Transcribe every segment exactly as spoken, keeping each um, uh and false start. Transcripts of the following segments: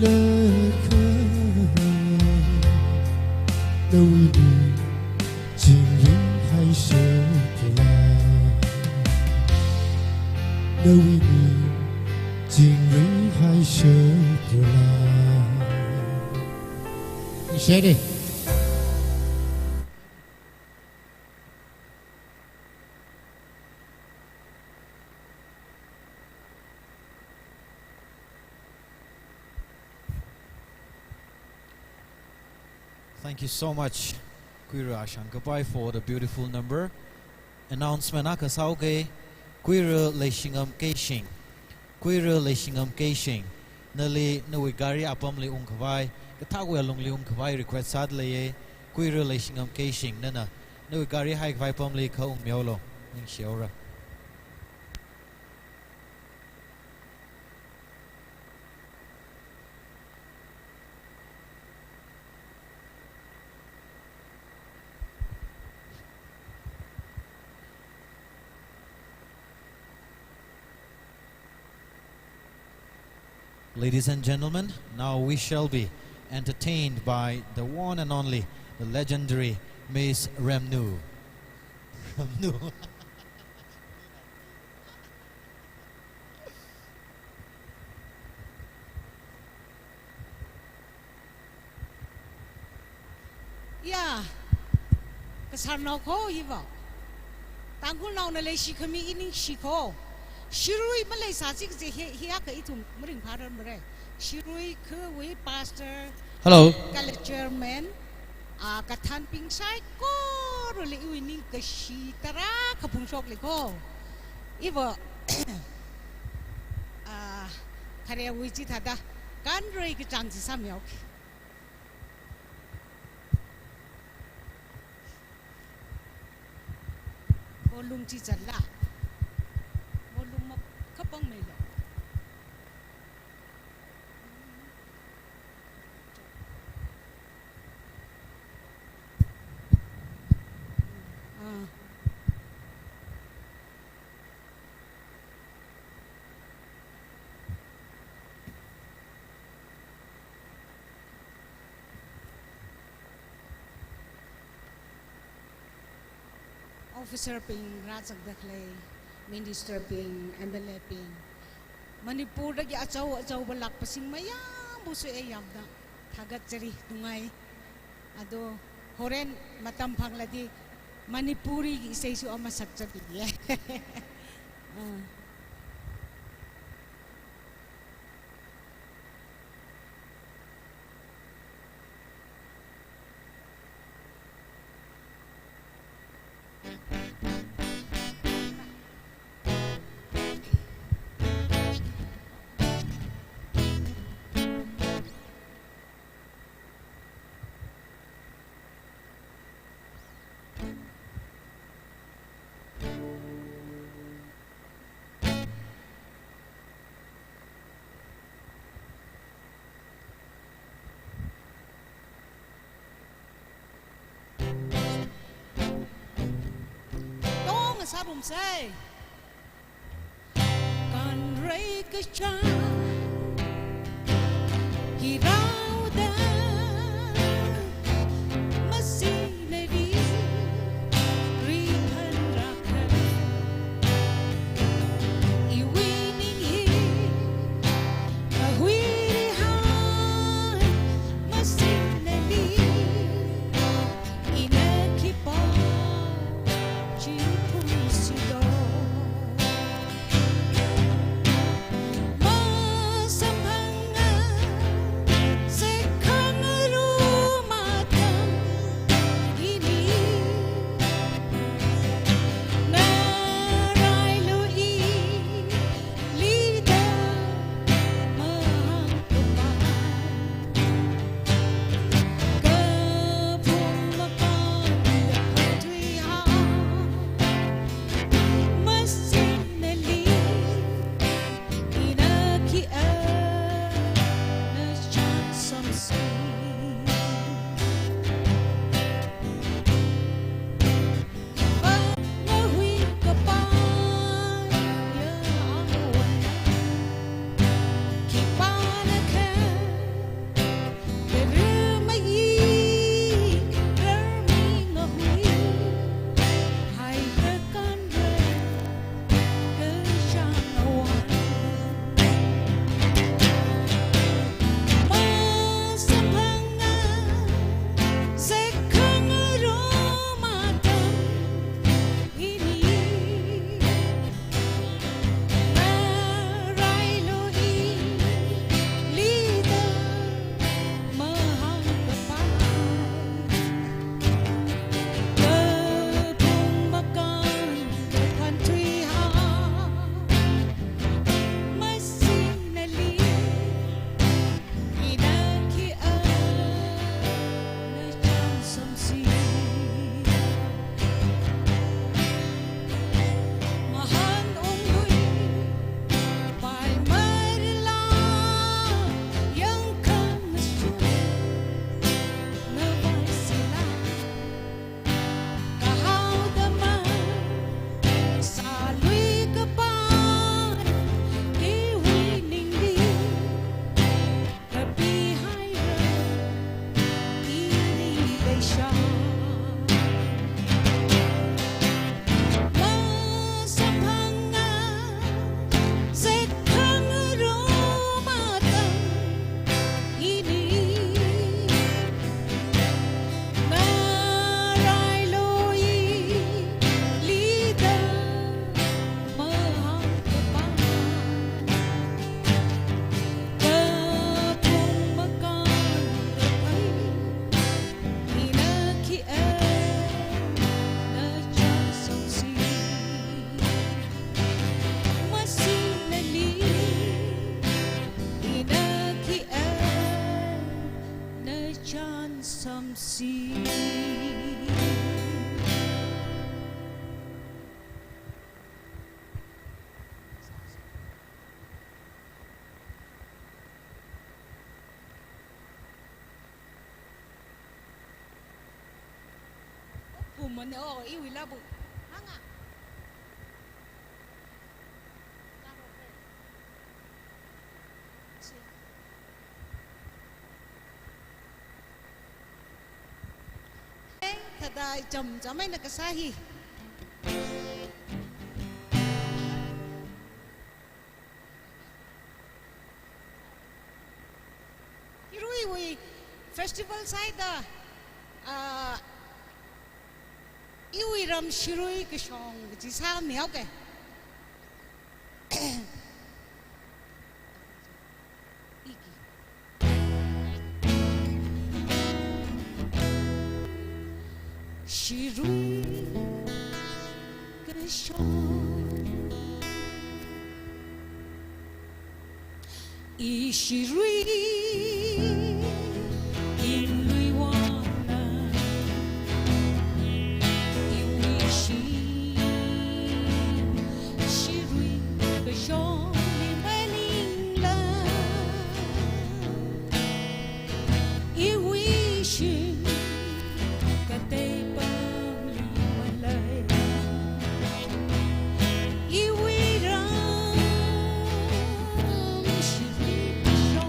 ꯂꯩꯈ ꯇꯧꯏꯅꯤ ꯆꯤꯡꯂꯤ ꯍꯥꯏꯁꯦ ꯄꯨꯂꯥ ꯇꯧꯏꯅꯤ ꯆꯤꯡꯂꯤ ꯍꯥꯏꯁꯦ ꯄꯨꯂꯥ ꯏꯁꯩꯅꯤ꯫ Thank you so much, Kuira Shangkapai, for the beautiful number. Announcement aka sauge, Kuira Leishingam Keishing. Kuira Leishingam Keishing. Nali nawui gari apamli ungkhavai, kathak wui alungli ungkhavai request sat leiye. Kuira Leishingam Keishing. Nana, nawui gari haikhavai apamli kha ungmihaolo. Ningshihaora. Ladies and gentlemen, now we shall be entertained by the one and only, the legendary Miss Remnu. Remnu. Ya, kasarnao kho hiva. Tangkhulnaona leishi khami i ningshi kho. Shirui maleisā chikje hi, hi aka ithum maringphārar mare. Shirui khawui pastor, hello, kala chairman, a, kathanping saikorali iwui ningkashi tarākha phungshokli kho. Iva, a, kharewui chithāda, kanrei kachāng chi sāmihaoki. Volume chi zatla? Volume ma khapang meila. Ah. ꯑꯣꯐꯤꯁꯔꯁꯤꯡ, ꯔꯥꯖ ꯑꯗ꯭ꯌꯛꯁ ꯂꯩ, ꯃꯤꯅꯤꯁꯇꯔꯁꯤꯡ, M L ꯑꯦꯁꯤꯡ, ꯃꯅꯤꯄꯨꯔꯗꯒꯤ ꯑꯆꯧ ꯑꯆꯧꯕ ꯂꯥꯛꯄꯁꯤꯡ ꯃꯌꯥꯝꯕꯨꯁꯨ ꯑꯩ ꯌꯥꯝꯅ ꯊꯥꯒꯠꯆꯔꯤ, ꯅꯨꯡꯉꯥꯏ꯫ ꯑꯗꯣ ꯍꯣꯔꯦꯟ ꯃꯇꯝ ꯐꯪꯂꯗꯤ ꯃꯅꯤꯄꯨꯔꯤꯒꯤ ꯏꯁꯩꯁꯨ ꯑꯃ ꯁꯛꯆꯕꯤꯒꯦ꯫ ꯑꯥ꯫ ꯇꯣꯡ ꯁꯥꯔꯨꯝꯁꯦ꯫ ꯀꯥꯟꯔꯩ ꯀꯆꯥ ꯍꯤꯔꯥꯎꯗ ꯃꯁꯤ ꯂꯩꯔꯤ ꯔꯤꯐꯟ ꯔꯥꯈꯟ ꯏꯋꯤꯅꯤꯡ ꯍꯤ ꯃꯍꯨꯏꯔꯤ ꯍꯥꯏ ꯃꯁꯤ ꯂꯩꯔꯤ ꯏꯅꯈꯤꯕ ꯆꯤꯡ ꯄꯨꯟꯁꯤꯗꯣ꯫ ꯆꯥꯟ ꯁꯝꯁꯤ꯫ ꯄꯨꯝꯃꯅꯦ, ꯑꯣ, ꯏ ꯎꯏ ꯂꯥꯕꯨ꯫ ꯍꯥꯡꯉ꯫ ꯁꯤ꯫ ꯊꯗꯥ ꯏꯆꯝ ꯆꯝꯃꯩꯅ ꯀꯁꯥ ꯍꯤ꯫ ꯏꯔꯨꯏ ꯎꯏ festival ꯁꯥꯏꯗ, ꯑ, ꯏꯎꯏ ꯔꯝ ꯁꯤꯔꯨꯏ ꯀꯁꯣꯡ ꯖꯤꯁꯥ ꯃꯤꯌꯥꯎ ꯀꯦ꯫ ꯏꯒꯤ꯫ ꯁꯤꯔꯨꯏ ꯀꯁꯣꯡ꯫ ꯏ ꯁꯤꯔꯨꯏ ꯏꯟꯂꯨꯏ ꯋꯥꯅ ꯏꯎꯏ ꯁꯤ ꯁꯤꯔꯨꯏ ꯀꯁꯣꯡ ꯂꯤ ꯃꯅꯤꯡꯂ ꯏꯎꯏ ꯁꯤ ꯀꯇꯩ ꯄꯥꯝꯂꯤ ꯃꯂꯩ꯫ ꯏꯎꯏꯔꯝ ꯁꯤꯔꯤꯕꯤꯔꯣ꯫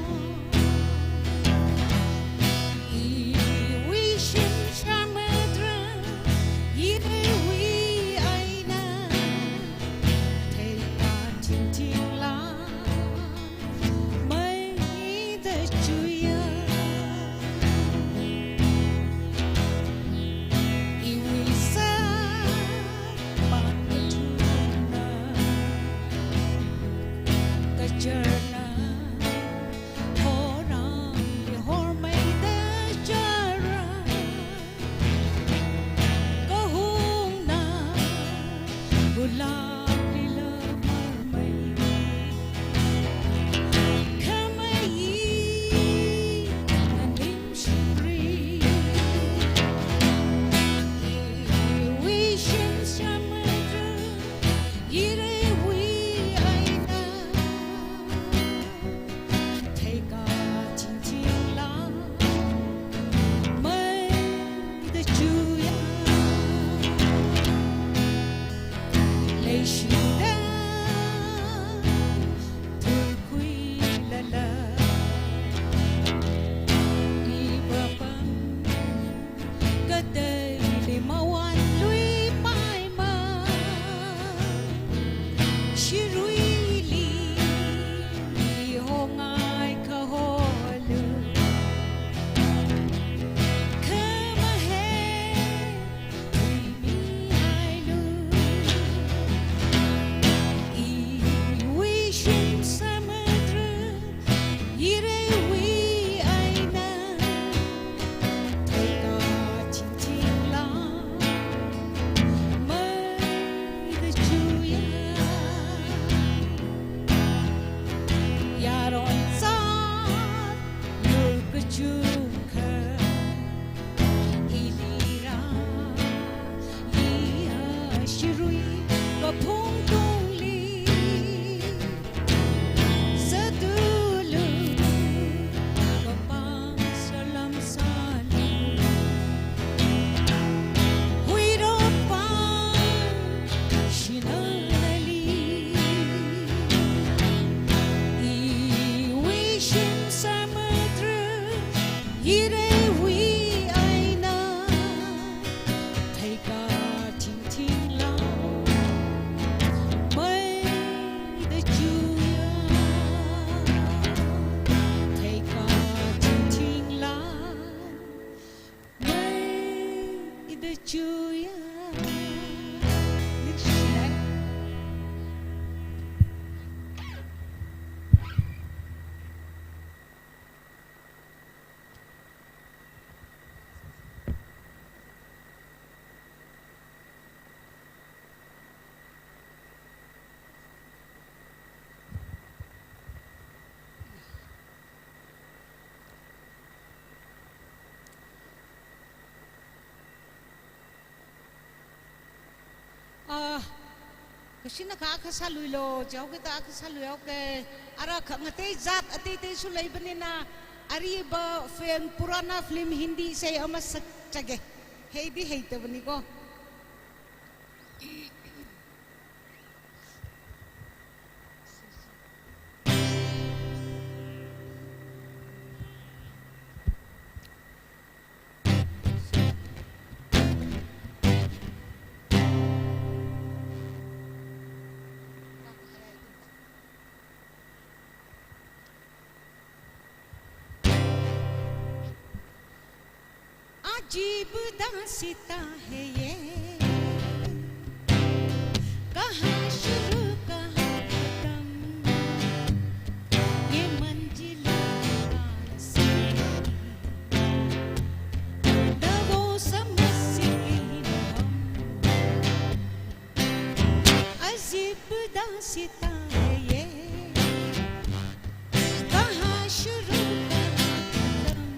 Chungkha ilira, iya shirui kapung tungli, sadulu kapang salam sali, huiropang shinanali, iwishin samudra irewi aina, theika tingtingla, mai da chuya, theika tingtingla, mai da chuya. ꯑꯥ, ꯀꯁꯤꯅ ꯀꯥ ꯈ ꯁꯥꯂꯨꯏꯂꯣ, ꯆꯥꯎꯒꯦ ꯇꯥ ꯈ ꯁꯥꯂꯨꯏ ꯌꯥꯎꯀꯦ꯫ ꯑꯔꯥ ꯈ ꯉꯇꯩ ꯖꯥꯠ ꯑꯇꯩ ꯑꯇꯩꯁꯨ ꯂꯩꯕꯅꯤꯅ, ꯑꯔꯤꯕ ꯐꯦꯟ, ꯄꯨꯔꯥꯅꯥ ꯐꯤꯂꯝ ꯍꯤꯟꯗꯤ ꯏꯁꯩ ꯑꯃ ꯁꯛꯆꯒꯦ꯫ ꯍꯩꯗꯤ ꯍꯩꯇꯕꯅꯤꯀꯣ꯫ अजीब दास्तां है ये, कहाँ शुरू कहाँ खत्म, ये मंजिल कहाँ से, दबो समझ सके न हम। अजीब दास्तां है ये, कहाँ शुरू कहाँ खत्म,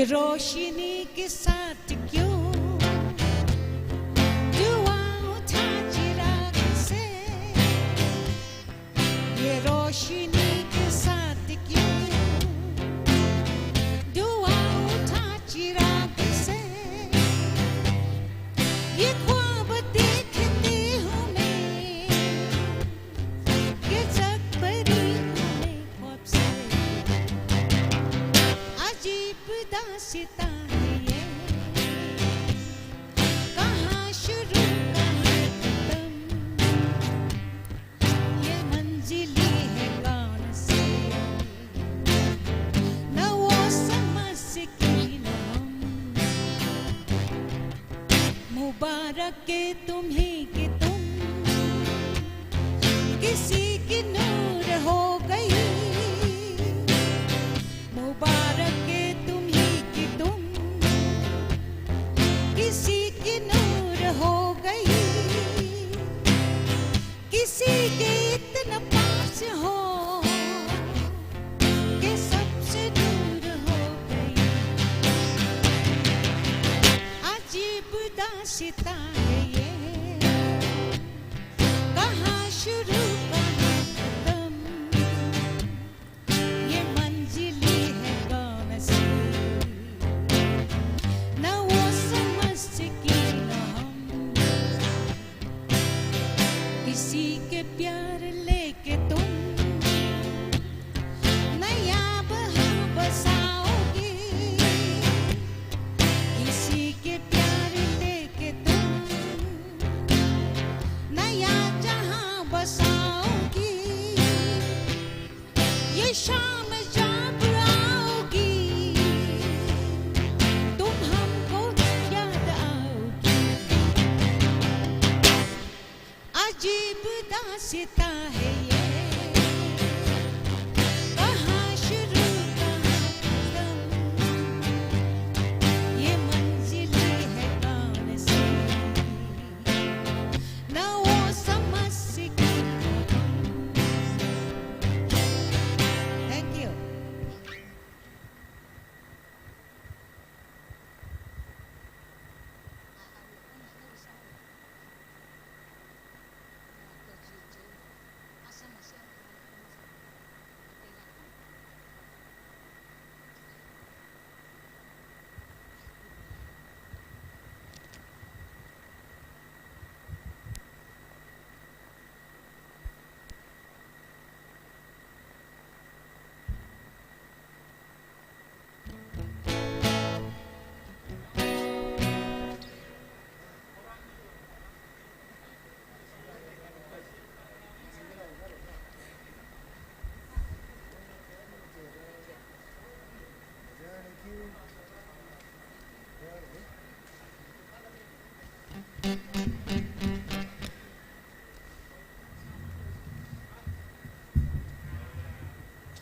रोशनी के साथ क्यों दुआ उठा चिराग से, ये रोशनी के साथ क्यों दुआ उठा चिराग से, ये ख्वाब देखती हूँ मैं, ये जग परी हूँ मैं ख्वाब से। अजीब दास्तां है ये, कहाँ शुरू कहाँ खत्म, ये मंजिल है कौन सी, न वो समझ सकी न हम। मुबारक है तुम्हें कि तुम किसी की नूर हो गई। मुबारक है तुम्हें कि तुम किसी की नूर हो गई। किसी के इतना पास हो कि सबसे दूर हो गई। अजीब दास्तां है ये, कहाँ शुरू कहाँ खत्म, ये मंजिल है कौन सी, न वो समझ सकी न हम। किसी के प्यार लेके तुम नया बहार बसाओगी, किसी के प्यार लेके तुम नया जहां बसाओगी। ये शाम जब आओगी, तुम हमको याद आओगी। अजीब दास्तां है ये, कहाँ शुरू कहाँ खत्म, ये मंजिल है कौन सी, ना वो समझ सकी। Thank you.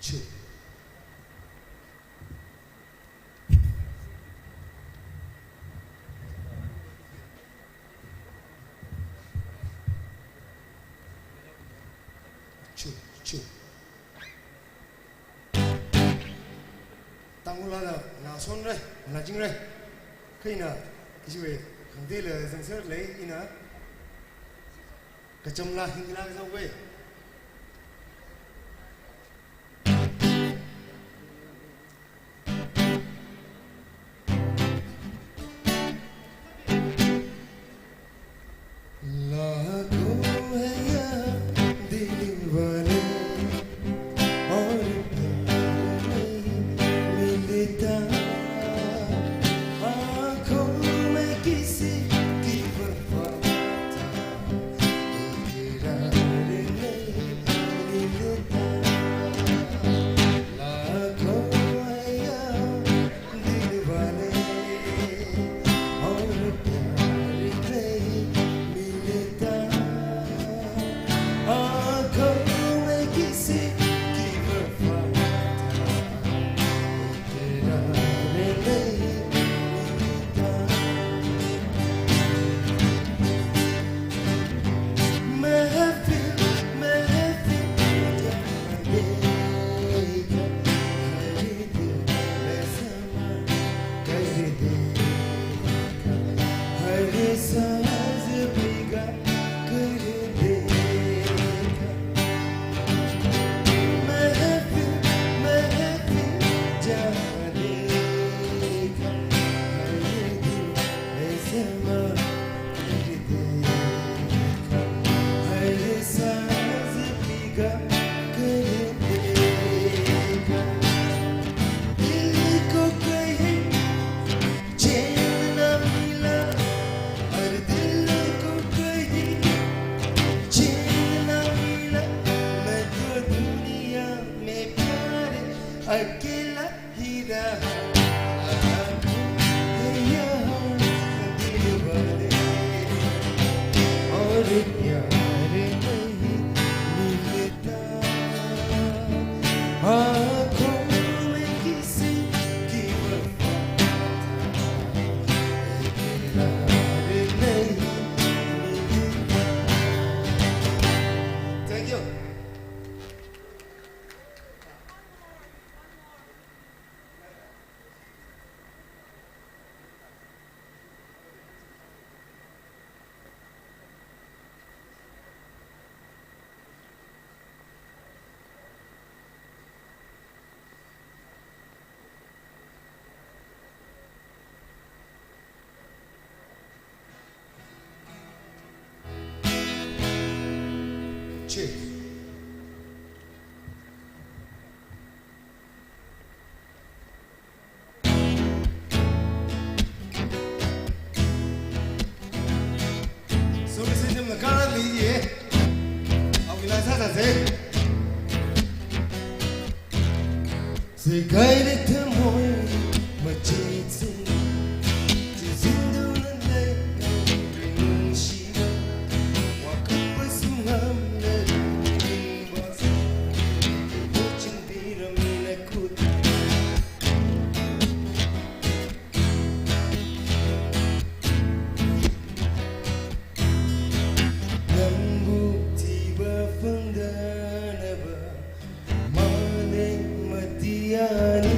Chu. Chu, chu. Tangula la na son re, na jing re. Kaina, isu e, khangde le zangser le ina. Kacham la hing la zau we. लाखों है यहाँ दिल वाले और प्यार नहीं मिलता। आंखों में किसी की वफा, इकरार नहीं मिलता। लाखों है यहाँ दिल वाले और प्यार नहीं मिलता। आंखों में किसी की वफा, इकरार नहीं मिलता। महफिल, महफिल, जहाँ देखा, हर दिल में समा कर देखा, हर सांस बिगा कर देखा। महफिल, महफिल, जहाँ देखा, हर दिल में समा कर देखा, हर सांस बिगा कर देखा। दिल को कहीं चैन ना मिला, और दिल को कहीं चैन ना मिला। मैं तो दुनिया में प्यार अकेला ही रहा। यहाँ दिल वाले ꯁꯣꯝꯒꯤꯁꯦ ꯌꯥꯝꯅ ꯀꯥꯟꯅ ꯂꯩꯔꯤꯌꯦ꯫ ꯑꯧ, ꯏꯂꯥꯏ ꯁꯥ ꯁꯥꯁꯦ꯫ ꯁꯦꯒꯥꯏꯔꯦ ꯊꯃꯣꯏ ꯃꯆꯦꯠꯁꯤꯡ, ꯆꯤꯁꯤꯟꯗꯨꯅ ꯂꯩ ꯅꯨꯡꯁꯤꯕ, ꯋꯥꯀꯠꯄꯁꯨ ꯉꯝꯗ ꯂꯨꯞꯆꯤꯟꯕꯤꯔꯝꯃꯤ ꯅꯈꯨꯠ꯫ ꯅꯪꯕꯨ ꯊꯤꯕ ꯐꯪꯗꯅꯕ ꯃꯥꯂꯦꯝ ꯑꯇꯤꯌꯥꯅꯤꯁꯦ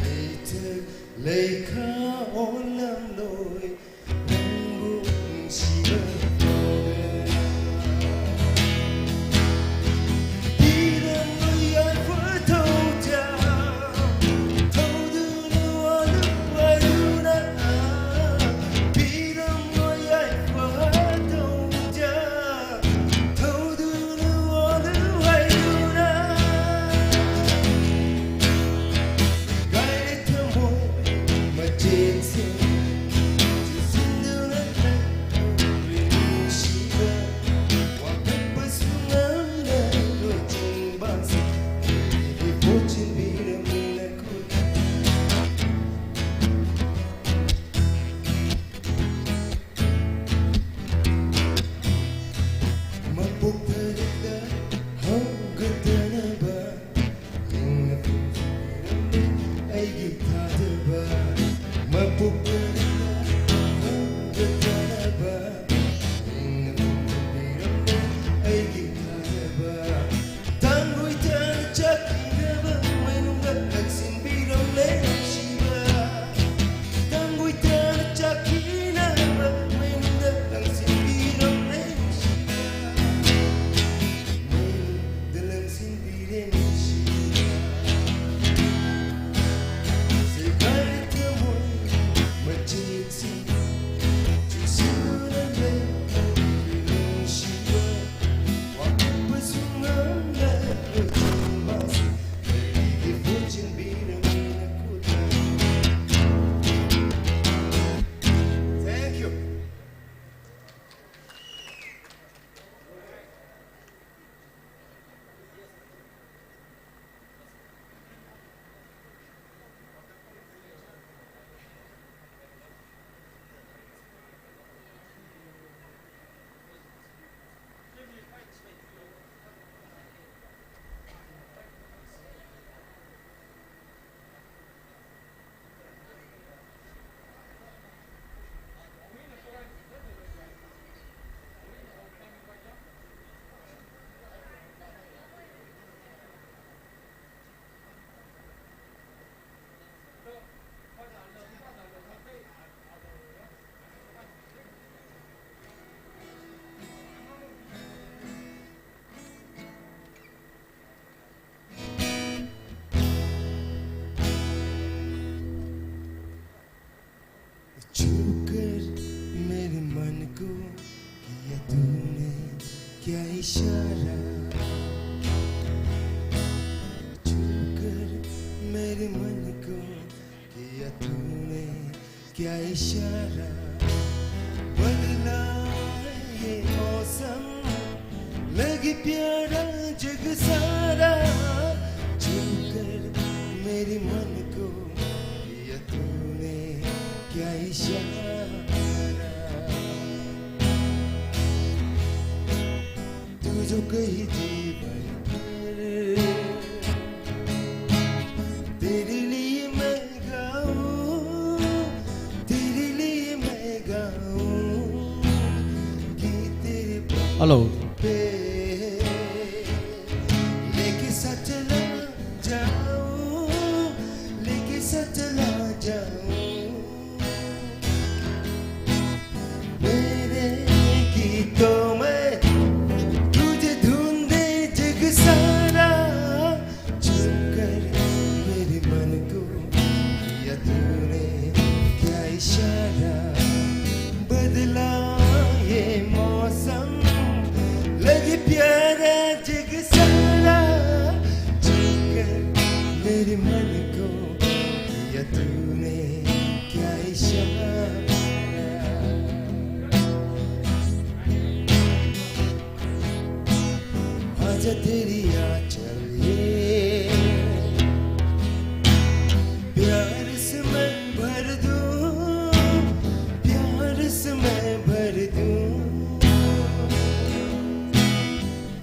ꯂꯩꯊꯛ ꯂꯩꯈꯥ ꯑꯣꯜꯂꯝꯂꯣꯏ꯫ ꯅꯪꯕꯨ ꯅꯨꯡꯁꯤꯕ ꯐꯥꯎꯗꯅ ꯄꯤꯔꯝꯕ ꯌꯥꯏꯐ ꯊꯧꯖꯥꯜ ꯊꯧꯗꯨꯅ ꯋꯥꯅ ꯋꯥꯗꯨꯅ ꯄꯤꯔꯝꯕ ꯌꯥꯏꯐ ꯊꯧꯖꯥꯜ ꯊꯧꯗꯨꯅ ꯋꯥꯅ ꯋꯥꯗꯨꯅ ꯁꯦꯒꯥꯏꯔꯦ ꯊꯃꯣꯏ ꯃꯆꯦꯠꯁꯤꯡ꯫ छूकर मेरे मन को किया तूने क्या इशारा, छूकर मेरे मन को किया तूने क्या इशारा, बदला ये मौसम, लगे प्यारा जग सारा, छूकर मेरे मन को किया तूने क्या इशारा। तू जो कही जीवन भर तेरे लिए मैं गाऊं, तेरे लिए मैं गाऊं कि तेरे Hello. पे लेके साथ चला जाऊं, लेके साथ चला जाऊं। मेरे गीतों में तुझे ढूंढे जग सारा, छूकर मेरे मन को किया तूने क्या इशारा, बदला ये मौसम, लगे प्यारा जग सारा, छूकर मेरे मन को किया तूने क्या इशारा। आजा तेरी आंचल ये प्यार से मैं भर दूं, प्यार से मैं भर दूं।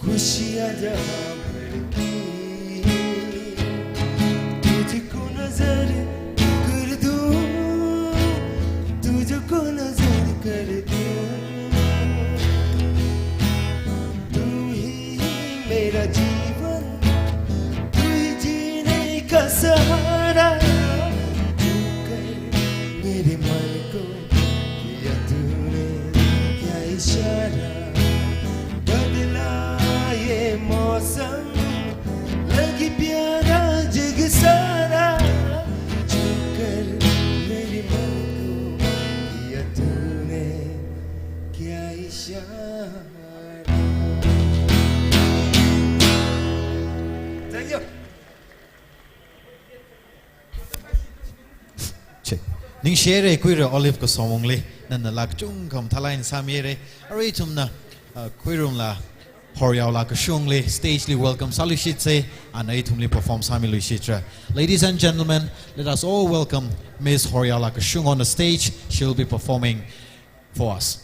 खुशियां जहां भर की तुझको नजर कर दूं, तुझको नजर कर दूं। तू ही मेरा जीवन, तू ही जीने का सहारा। छूकर मेरे मन को किया तूने क्या इशारा, बदला ये मौसम, लगे प्यारा जग सारा, छूकर मेरे मन को Ningshiere kuire Olive ko somong le, nana lak chung kam thalai ni samiere, are tumna, uh, kuirum la, Horiao la kashung le, stage li welcome salushit se, and ai tum li perform sami lushitra. Ladies and gentlemen, let us all welcome Miss Horiao la kashung on the stage. She'll be performing for us.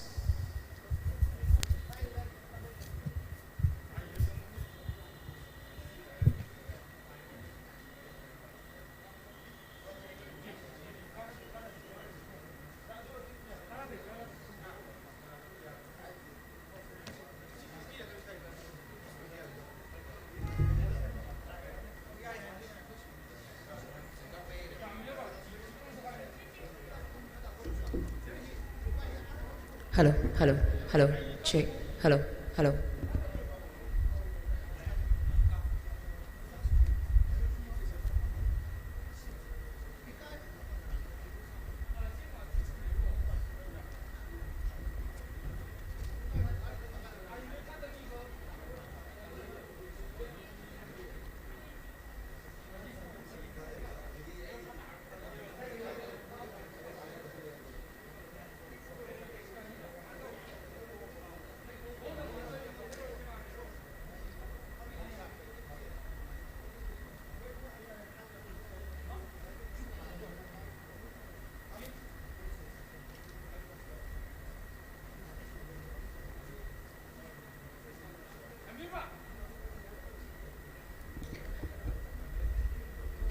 Hello, hello, hello, check, hello, hello.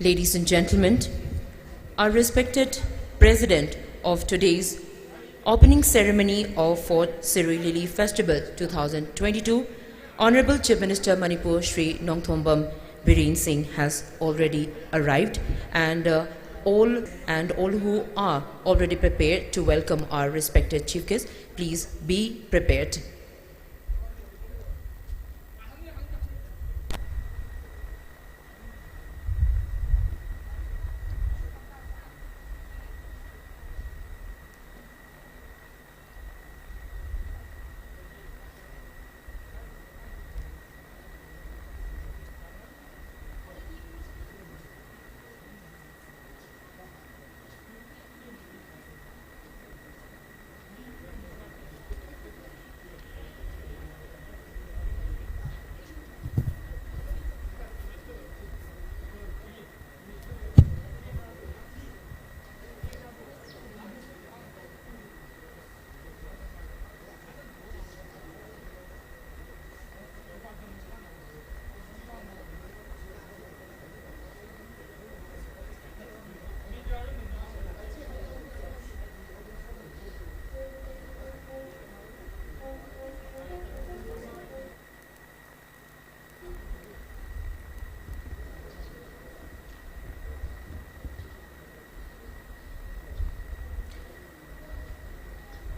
Ladies and gentlemen, our respected president of today's opening ceremony of fourth Sirui Lily Festival two thousand twenty-two, Honorable Chief Minister Manipur Shri Nongthombam Biren Singh has already arrived, and uh, all and all who are already prepared to welcome our respected chief guest, please be prepared.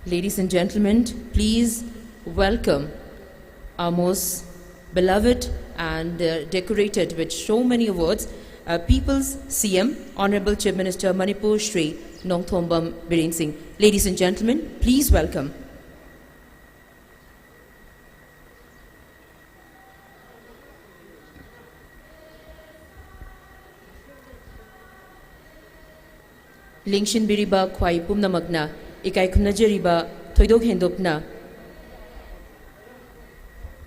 Ladies and gentlemen, please welcome our most beloved and uh, decorated with so many awards, uh, People's C M, Honorable Chief Minister Manipur Shri Nongthombam Biren Singh. Ladies and gentlemen, please welcome. ꯂꯦꯡꯁꯤꯟꯕꯤꯔꯤꯕ ꯈ꯭ꯋꯥꯏ ꯄꯨꯝꯅꯃꯛꯅ ꯏꯀꯥꯏ ꯈꯨꯝꯅꯖꯔꯤꯕ ꯊꯣꯏꯗꯣꯛ ꯍꯦꯟꯗꯣꯛꯅ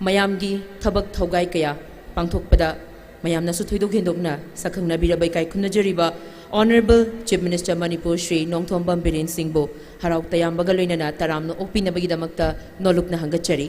ꯃꯌꯥꯝꯒꯤ ꯊꯕꯛ ꯊꯧꯒꯥꯏ ꯀꯌꯥ ꯄꯥꯡꯊꯣꯛꯄꯗ ꯃꯌꯥꯝꯅꯁꯨ ꯊꯣꯏꯗꯣꯛ ꯍꯦꯟꯗꯣꯛꯅ ꯁꯛꯈꯪꯅꯕꯤꯔꯕ ꯏꯀꯥꯏ ꯈꯨꯝꯅꯖꯔꯤꯕ Honorable Chief Minister Manipur Shri Nongthombam Biren Singhꯕꯨ ꯍꯔꯥꯎ ꯇꯌꯥꯝꯕꯒ ꯂꯣꯏꯅꯅ ꯇꯔꯥꯝꯅ ꯑꯣꯛꯄꯤꯅꯕꯒꯤꯗꯃꯛꯇ ꯅꯣꯂꯨꯛꯅ ꯍꯪꯒꯠꯆꯔꯤ꯫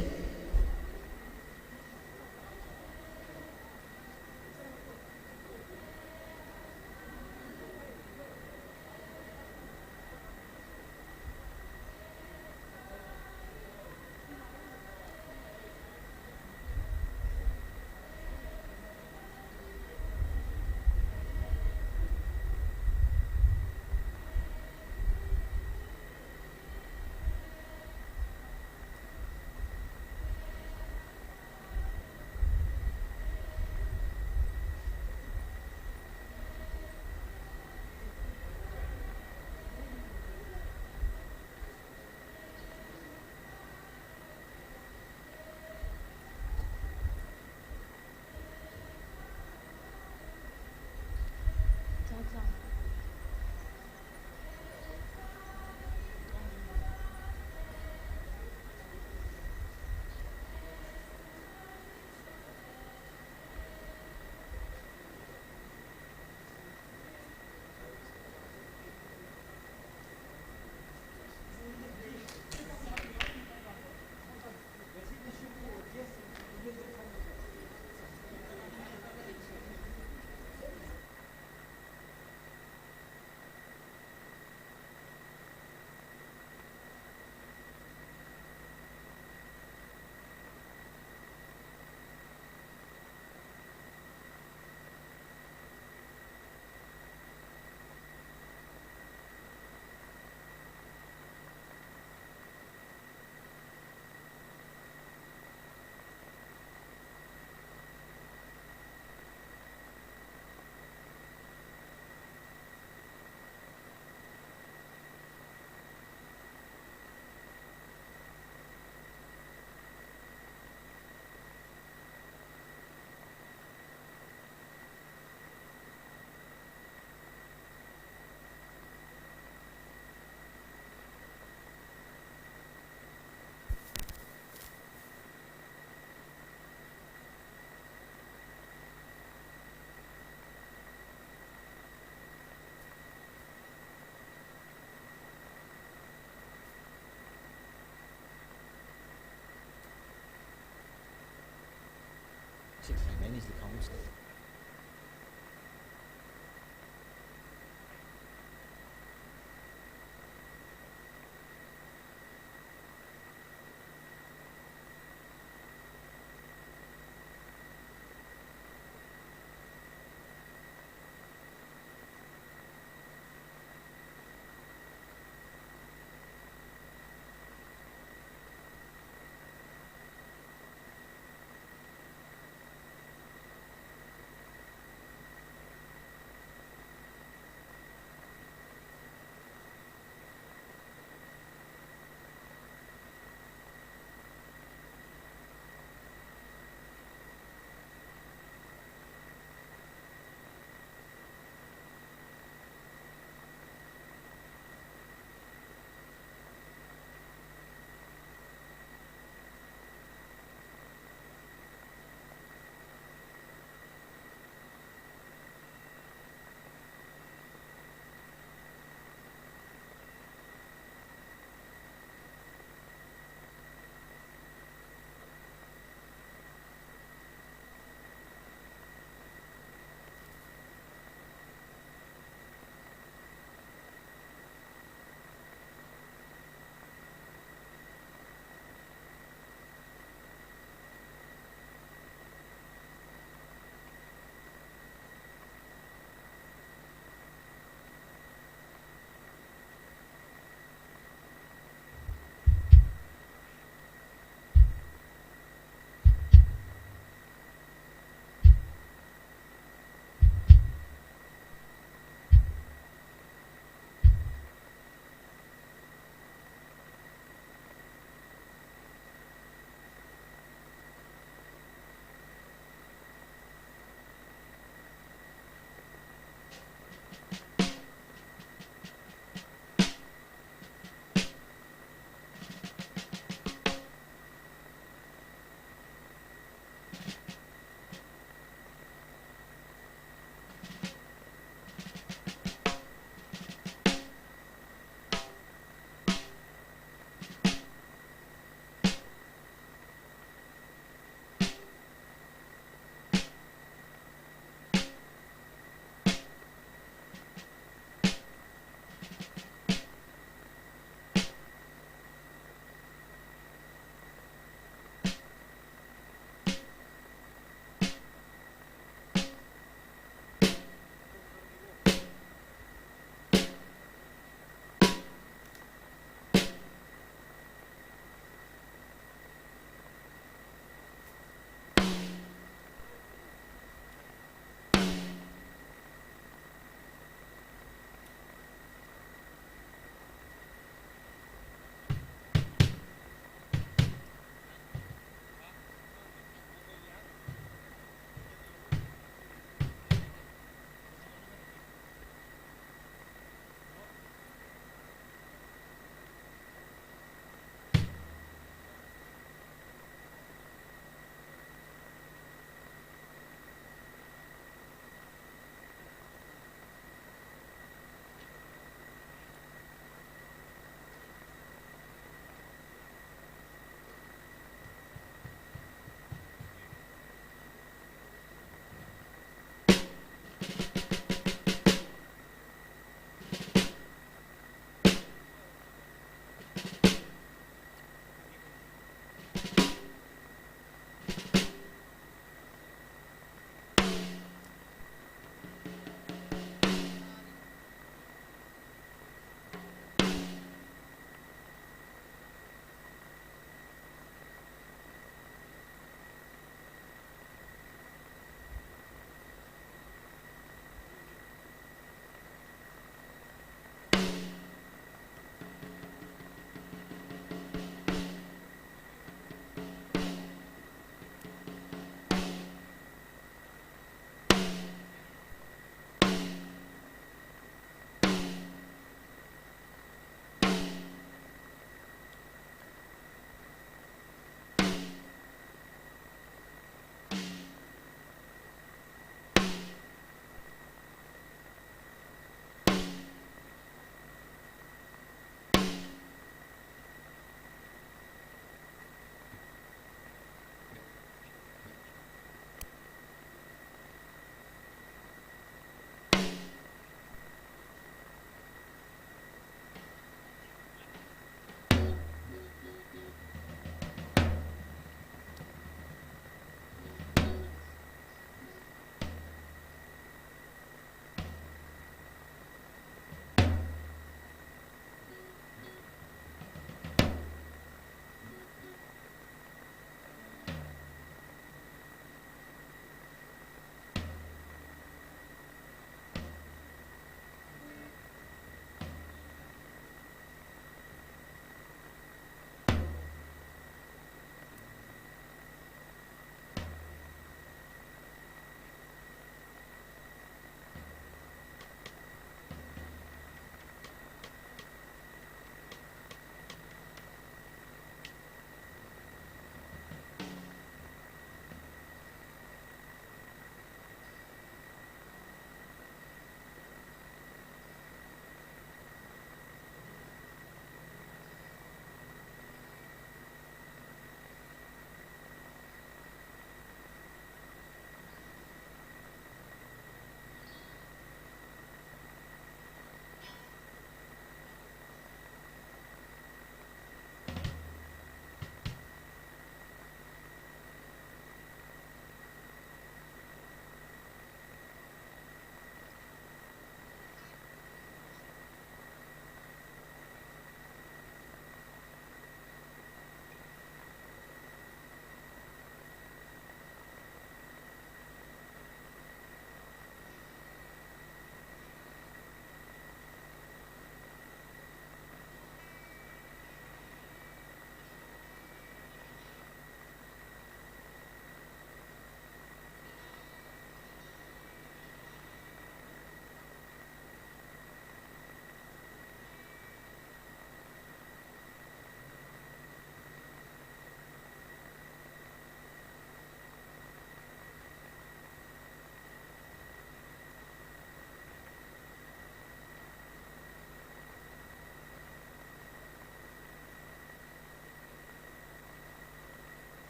Six remains the council.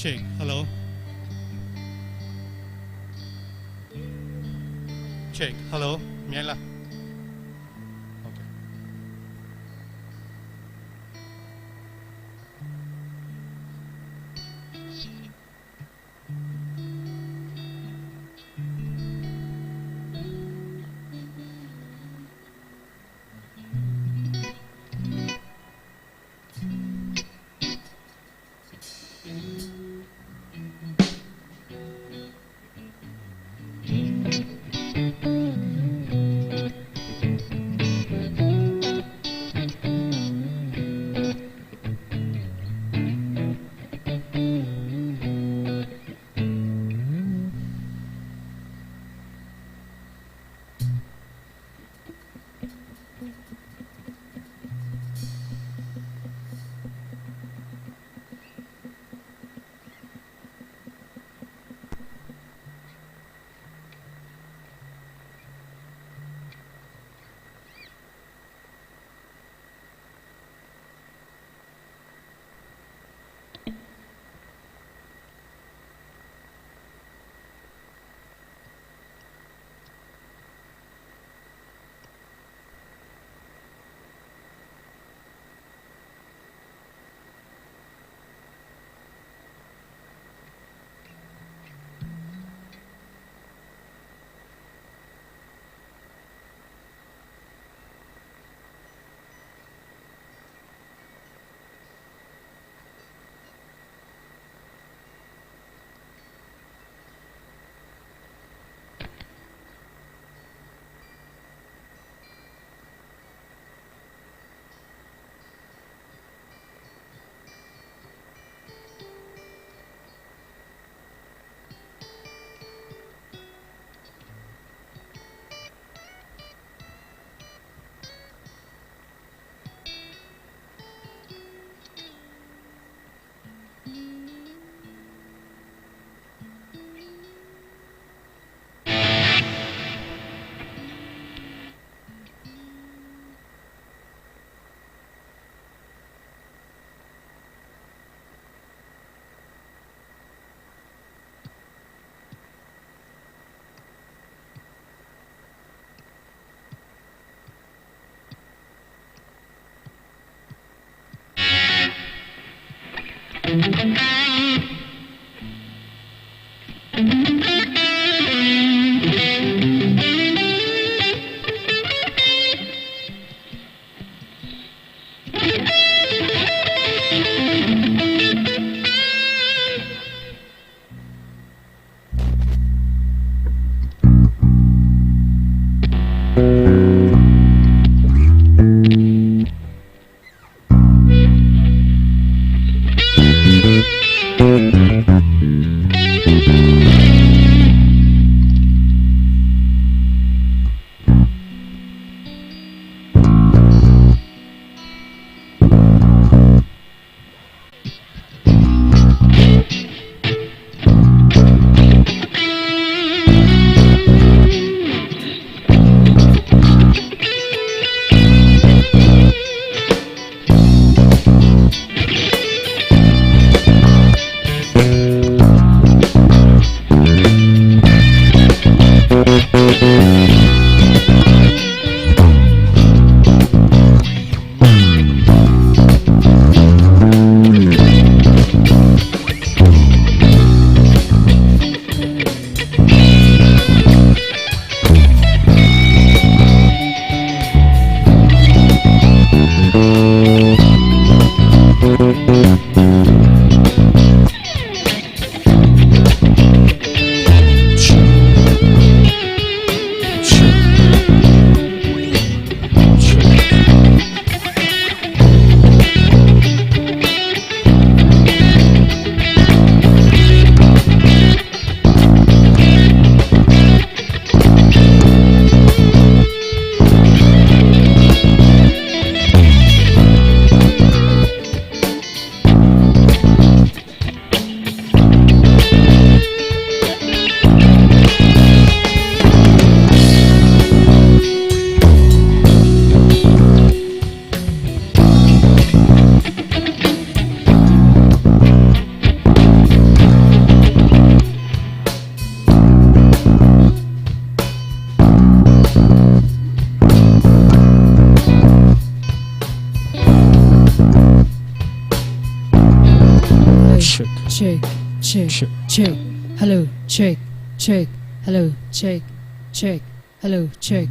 Check, hello. Check, hello. Miela. Okay. Check, check, check. Hello, check, check. Hello, check, check. Hello, check.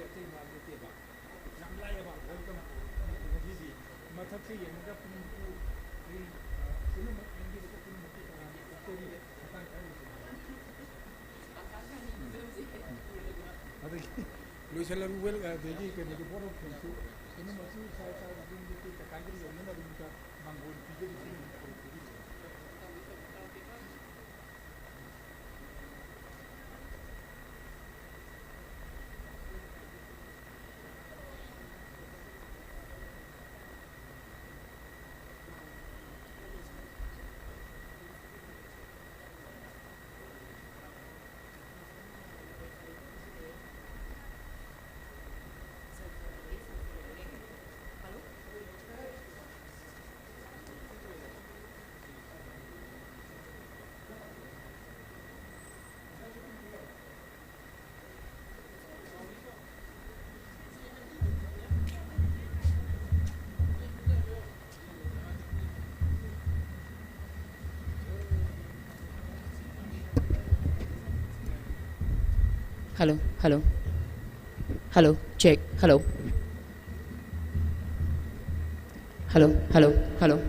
ꯑꯇꯩ ꯃꯥ ꯅꯠꯇꯦꯕ꯫ ꯌꯥꯝ ꯂꯥꯏꯌꯦꯕ꯫ Welcome. ꯉꯁꯤꯗꯤ ꯃꯊꯛꯇ ꯌꯦꯡꯉꯒ ꯄꯨꯝꯅꯃꯛꯄꯨ ꯑꯩ, ꯑ, ꯄꯨꯝꯅꯃꯛ ꯌꯦꯡꯕꯤꯔꯒ ꯄꯨꯝꯅꯃꯛꯄꯨ ꯇꯔꯥꯝꯅ ꯑꯣꯛꯆꯔꯤ꯫ ꯃꯇꯥꯡ ꯈꯔ ꯂꯣꯏꯁꯤꯟꯖꯔꯒꯦ꯫ ꯑꯗꯒꯤ ꯂꯣꯏꯁꯤꯜꯂꯕ, well, ꯑꯗꯒꯤ ꯀꯩꯅꯣꯗꯣ, vote of thanks ꯁꯨ ꯄꯨꯝꯅꯃꯛꯁꯨ ꯏꯁꯥ ꯏꯁꯥꯒꯤ ꯌꯨꯝꯗꯒꯤ ꯀꯀꯥꯒꯤ ꯌꯧꯅꯅꯕꯒꯤꯗꯃꯛꯇ ꯃꯥꯡꯒꯣꯜ ꯄꯤꯖꯔꯤꯁꯤꯅꯤ꯫ Hello, hello. Hello, check. Hello. Hello, hello, hello.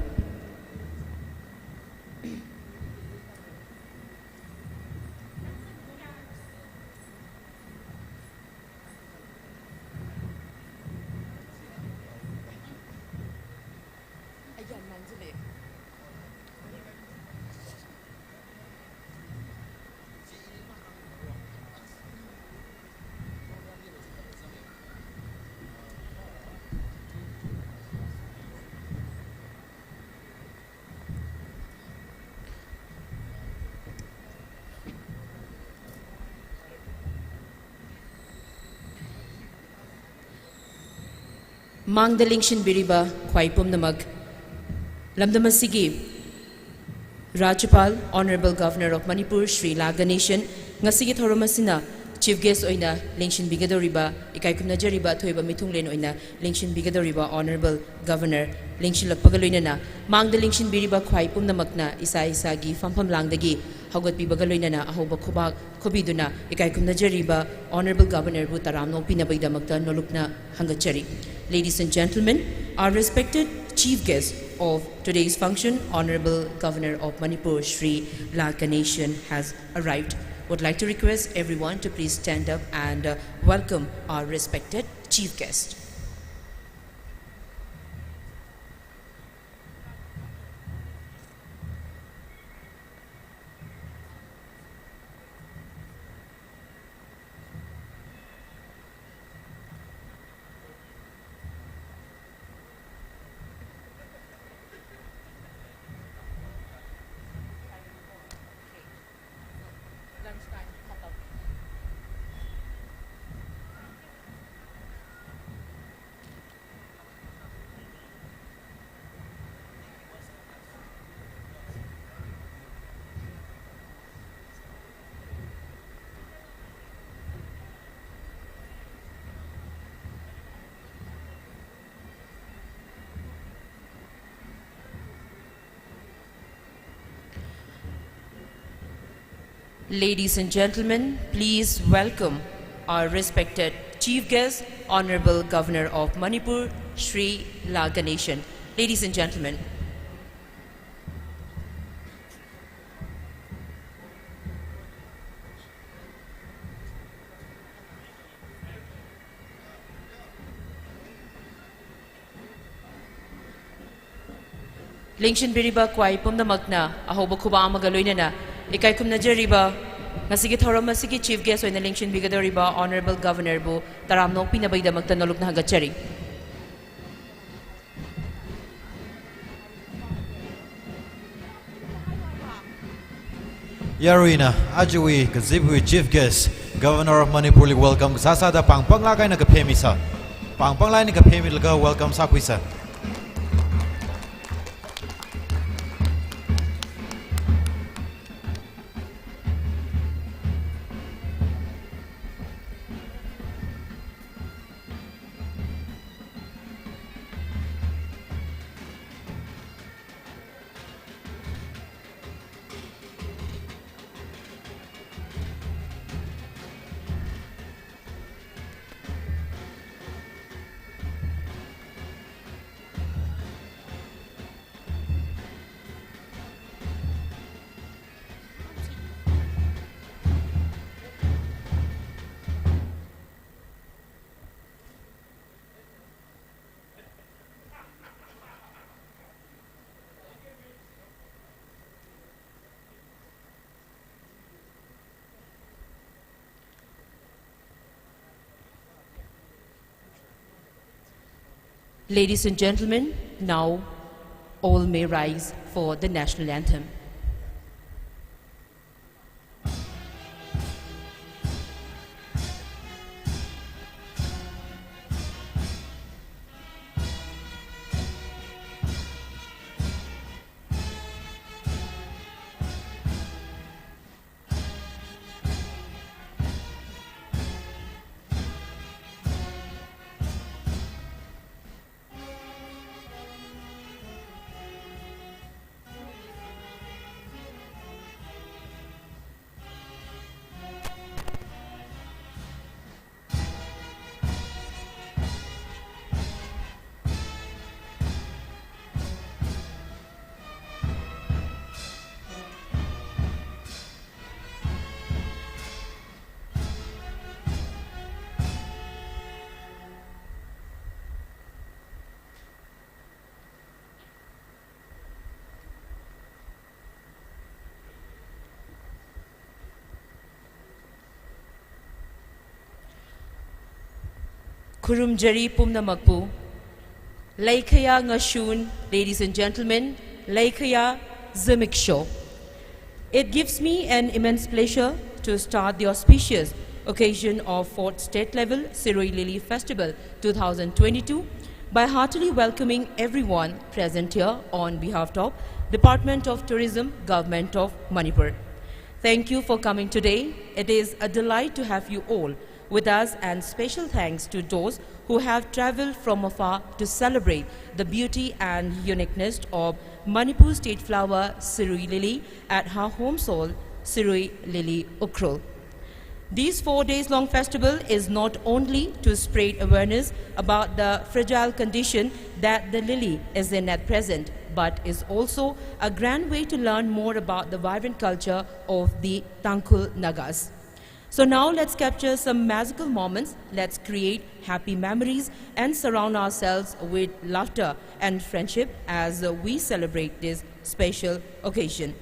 ꯃꯥꯡꯗ ꯂꯦꯡꯁꯤꯟꯕꯤꯔꯤꯕ ꯈ꯭ꯋꯥꯏ ꯄꯨꯝꯅꯃꯛ, ꯂꯝꯗꯝ ꯑꯁꯤꯒꯤ Rajyapal, Honourable Governor of Manipur, Shri ꯂꯥ ꯒꯅꯦꯁꯟ, ꯉꯁꯤꯒꯤ ꯊꯧꯔꯝ ꯑꯁꯤꯅ Chief Guest ꯑꯣꯏꯅ ꯂꯦꯡꯁꯤꯟꯕꯤꯒꯗꯧꯔꯤꯕ, ꯏꯀꯥꯏ ꯈꯨꯝꯅꯖꯔꯤꯕ ꯑꯊꯣꯏꯕ ꯃꯤꯊꯨꯡꯂꯦꯟ ꯑꯣꯏꯅ ꯂꯦꯡꯁꯤꯟꯕꯤꯒꯗꯧꯔꯤꯕ Honourable Governor ꯂꯦꯡꯁꯤꯜꯂꯛꯄꯒ ꯂꯣꯏꯅꯅ, ꯃꯥꯡꯗ ꯂꯦꯡꯁꯤꯟꯕꯤꯔꯤꯕ ꯈ꯭ꯋꯥꯏ ꯄꯨꯝꯅꯃꯛꯅ ꯏꯁꯥ ꯏꯁꯥꯒꯤ ꯐꯝꯐꯝ ꯂꯥꯡꯗꯒꯤ ꯍꯧꯒꯠꯄꯤꯕꯒ ꯂꯣꯏꯅꯅ ꯑꯍꯧꯕ ꯈꯨꯕꯥꯛ ꯈꯨꯕꯤꯗꯨꯅ ꯏꯀꯥꯏ ꯈꯨꯝꯅꯖꯔꯤꯕ Honourable Governorꯕꯨ ꯇꯔꯥꯝꯅ ꯑꯣꯛꯄꯤꯅꯕꯒꯤꯗꯃꯛꯇ ꯅꯣꯂꯨꯛꯅ ꯍꯪꯒꯠꯆꯔꯤ꯫ Ladies and gentlemen, our respected chief guest of today's function, Honourable Governor of Manipur, Shri La Ganesan, has arrived. Would like to request everyone to please stand up and, uh, welcome our respected chief guest. Ladies and gentlemen, please welcome our respected chief guest, Honorable Governor of Manipur, Shri La Ganesan. Ladies and gentlemen. ꯂꯦꯡꯁꯤꯟꯕꯤꯔꯤꯕ ꯈ꯭ꯋꯥꯏ ꯄꯨꯝꯅꯃꯛꯅ ꯑꯍꯧꯕ ꯈꯨꯕꯥꯛ ꯑꯃꯒ ꯂꯣꯏꯅꯅ ꯏꯀꯥꯏ ꯈꯨꯝꯅꯖꯔꯤꯕ ꯉꯁꯤꯒꯤ ꯊꯧꯔꯝ ꯑꯁꯤꯒꯤ chief guest ꯑꯣꯏꯅ ꯂꯦꯡꯁꯤꯟꯕꯤꯒꯗꯧꯔꯤꯕ Honourable Governorꯕꯨ ꯇꯔꯥꯝꯅ ꯑꯣꯛꯄꯤꯅꯕꯒꯤꯗꯃꯛꯇ ꯅꯣꯂꯨꯛꯅ ꯍꯪꯒꯠꯆꯔꯤ꯫ Yarui na, ajiwi, kazibu chief guest, Governor of Manipur li welcome sasa da pang pang lagai na kapemi sa. Pang pang lai ni kapemi laga welcome sa kuisa. Ladies and gentlemen, now all may rise for the national anthem. ꯈꯨꯔꯨꯝꯖꯔꯤ ꯄꯨꯝꯅꯃꯛꯄꯨ꯫ ꯂꯩꯈꯌꯥ ꯉꯁꯨꯟ, ladies and gentlemen, ꯂꯩꯈꯌꯥ ꯖꯤꯃꯤꯛꯁꯣ꯫ It gives me an immense pleasure to start the auspicious occasion of fourth State Level Sirui Lily Festival two thousand twenty-two by heartily welcoming everyone present here on behalf of Department of Tourism, Government of Manipur. Thank you for coming today. It is a delight to have you all with us, and special thanks to those who have traveled from afar to celebrate the beauty and uniqueness of Manipur state flower Sirui Lily at her home soil, Sirui Lily Ukhrul. This four days long festival is not only to spread awareness about the fragile condition that the lily is in at present, but is also a grand way to learn more about the vibrant culture of the Tangkhul Nagas. So now let's capture some magical moments, let's create happy memories and surround ourselves with laughter and friendship as we celebrate this special occasion.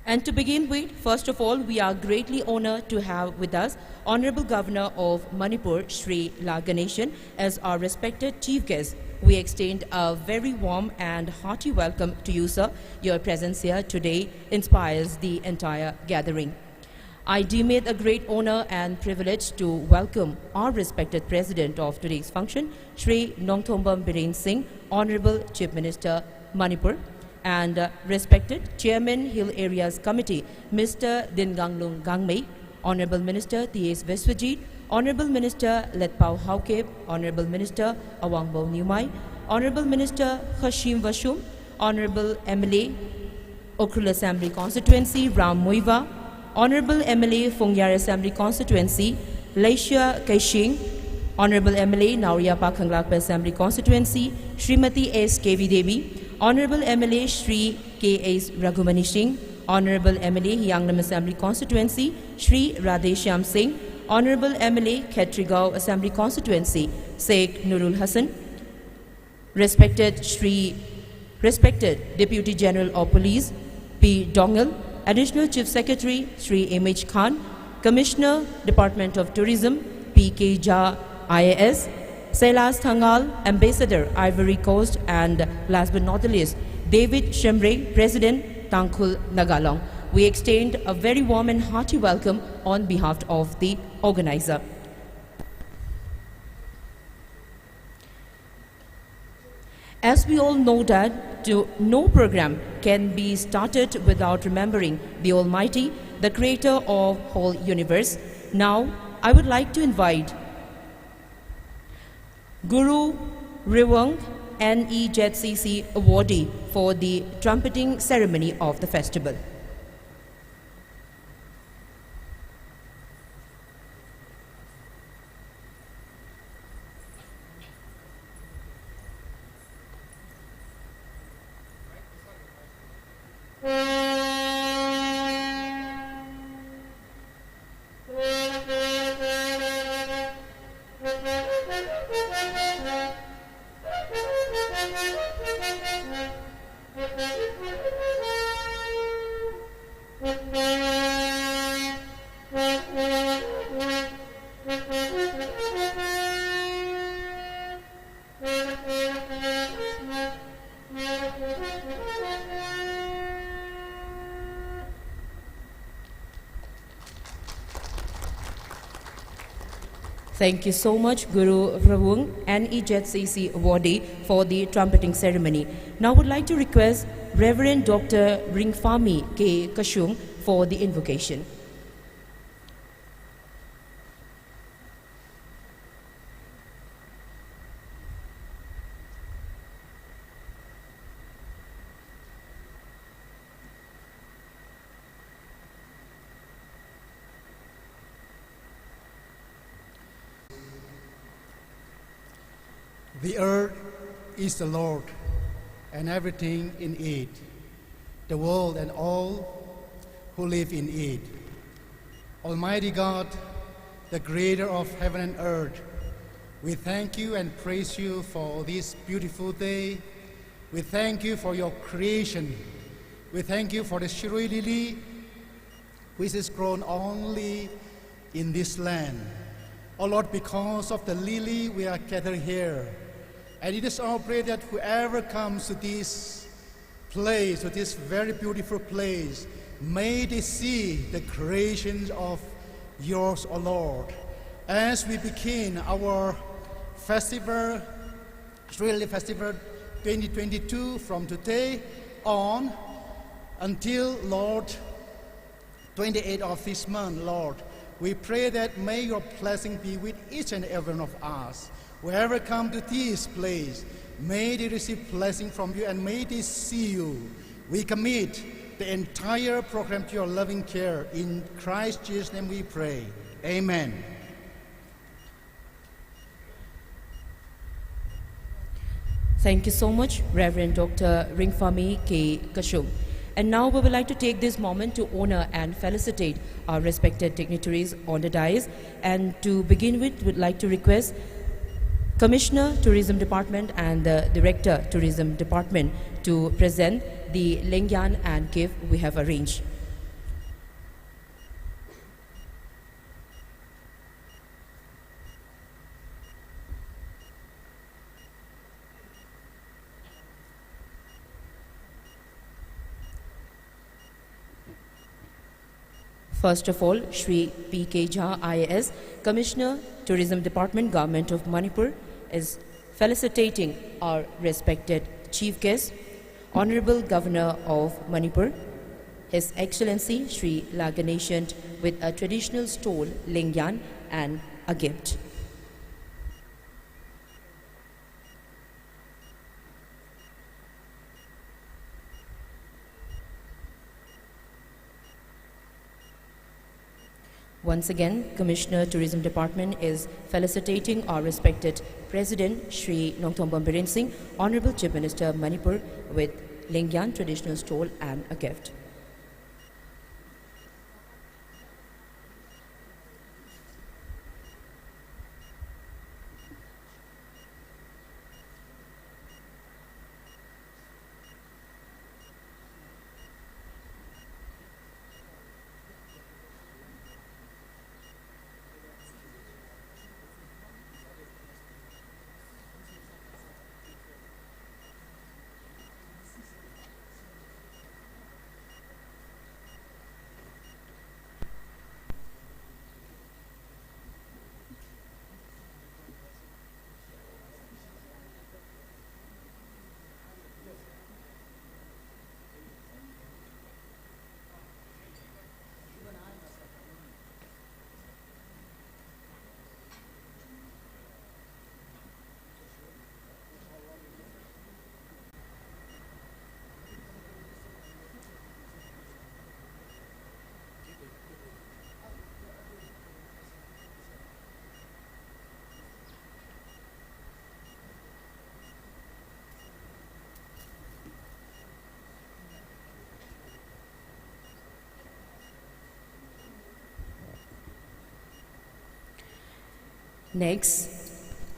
And to begin with, first of all, we are greatly honored to have with us Honorable Governor of Manipur, Shri La Ganesan, as our respected chief guest. We extend a very warm and hearty welcome to you, sir. Your presence here today inspires the entire gathering. I deem it a great honor and privilege to welcome our respected president of today's function, Shri Nongthombam Biren Singh, Honorable Chief Minister, Manipur, and uh, respected Chairman, Hill Areas Committee, Mister Dinganglung Gangmei, Honorable Minister T S Biswajit, Honorable Minister Letpao Haokip, Honorable Minister Awangbo Newmai, Honorable Minister Khashim Vashum, Honorable M L A, Ukhrul Assembly Constituency, Ram Muivah, Honorable M L A, Phungyar Assembly Constituency, Leisha Keishing, Honorable M L A, Naoriya Pakhang Lakpa Assembly Constituency, Srimati S Kevi Devi, Honorable M L A, Shri K S Raghumani Singh, Honorable M L A, Hianglam Assembly Constituency, Shri Radheshyam Singh, Honorable M L A, Khetrigao Assembly Constituency, Sheikh Nurul Hassan, respected Shri, respected Deputy General of Police P Dongel, Additional Chief Secretary Shri M H Khan, Commissioner, Department of Tourism P K Jha, I A S, Sailas Thangal, Ambassador, Ivory Coast, and last but not the least, David Shemray, President, Tangkhul Naga Long. We extend a very warm and hearty welcome on behalf of the organizer. As we all know that to, no program can be started without remembering the Almighty, the creator of whole universe. Now, I would like to invite Guru Riwang, N E Z C C awardee, for the trumpeting ceremony of the festival. Thank you so much, Guru Vrawung, N E Z C C awardee, for the trumpeting ceremony. Now I would like to request Reverend Doctor Ringfami K. Kashung for the invocation. The earth is the Lord, and everything in it, the world and all who live in it. Almighty God, the creator of heaven and earth, we thank you and praise you for this beautiful day. We thank you for your creation. We thank you for the shirui lily, which is grown only in this land. Oh Lord, because of the lily, we are gathered here. And it is our prayer that whoever comes to this place, to this very beautiful place, may they see the creations of yours, O Lord. As we begin our festival, Shirui Lily Festival twenty twenty-two, from today on until, Lord, twenty-eighth of this month, Lord, we pray that may your blessing be with each and every one of us. Whoever come to this place, may they receive blessing from you and may they see you. We commit the entire program to your loving care. In Christ Jesus' name we pray. Amen. Thank you so much, Reverend Doctor Ringfami K. Kashung. And now we would like to take this moment to honor and felicitate our respected dignitaries on the dais. And to begin with, we'd like to request Commissioner Tourism Department and the Director Tourism Department to present the lengyan and gift we have arranged. First of all, Shri P K Jha, I A S, Commissioner, Tourism Department, Government of Manipur, is felicitating our respected Chief Guest, Honorable Governor of Manipur, His Excellency Shri La Ganesh, with a traditional stole, lingyan, and a gift. Once again, Commissioner, Tourism Department is felicitating our respected President, Shri Nongthombam Biren Singh, Honorable Chief Minister of Manipur, with lingyan, traditional stole, and a gift. Next,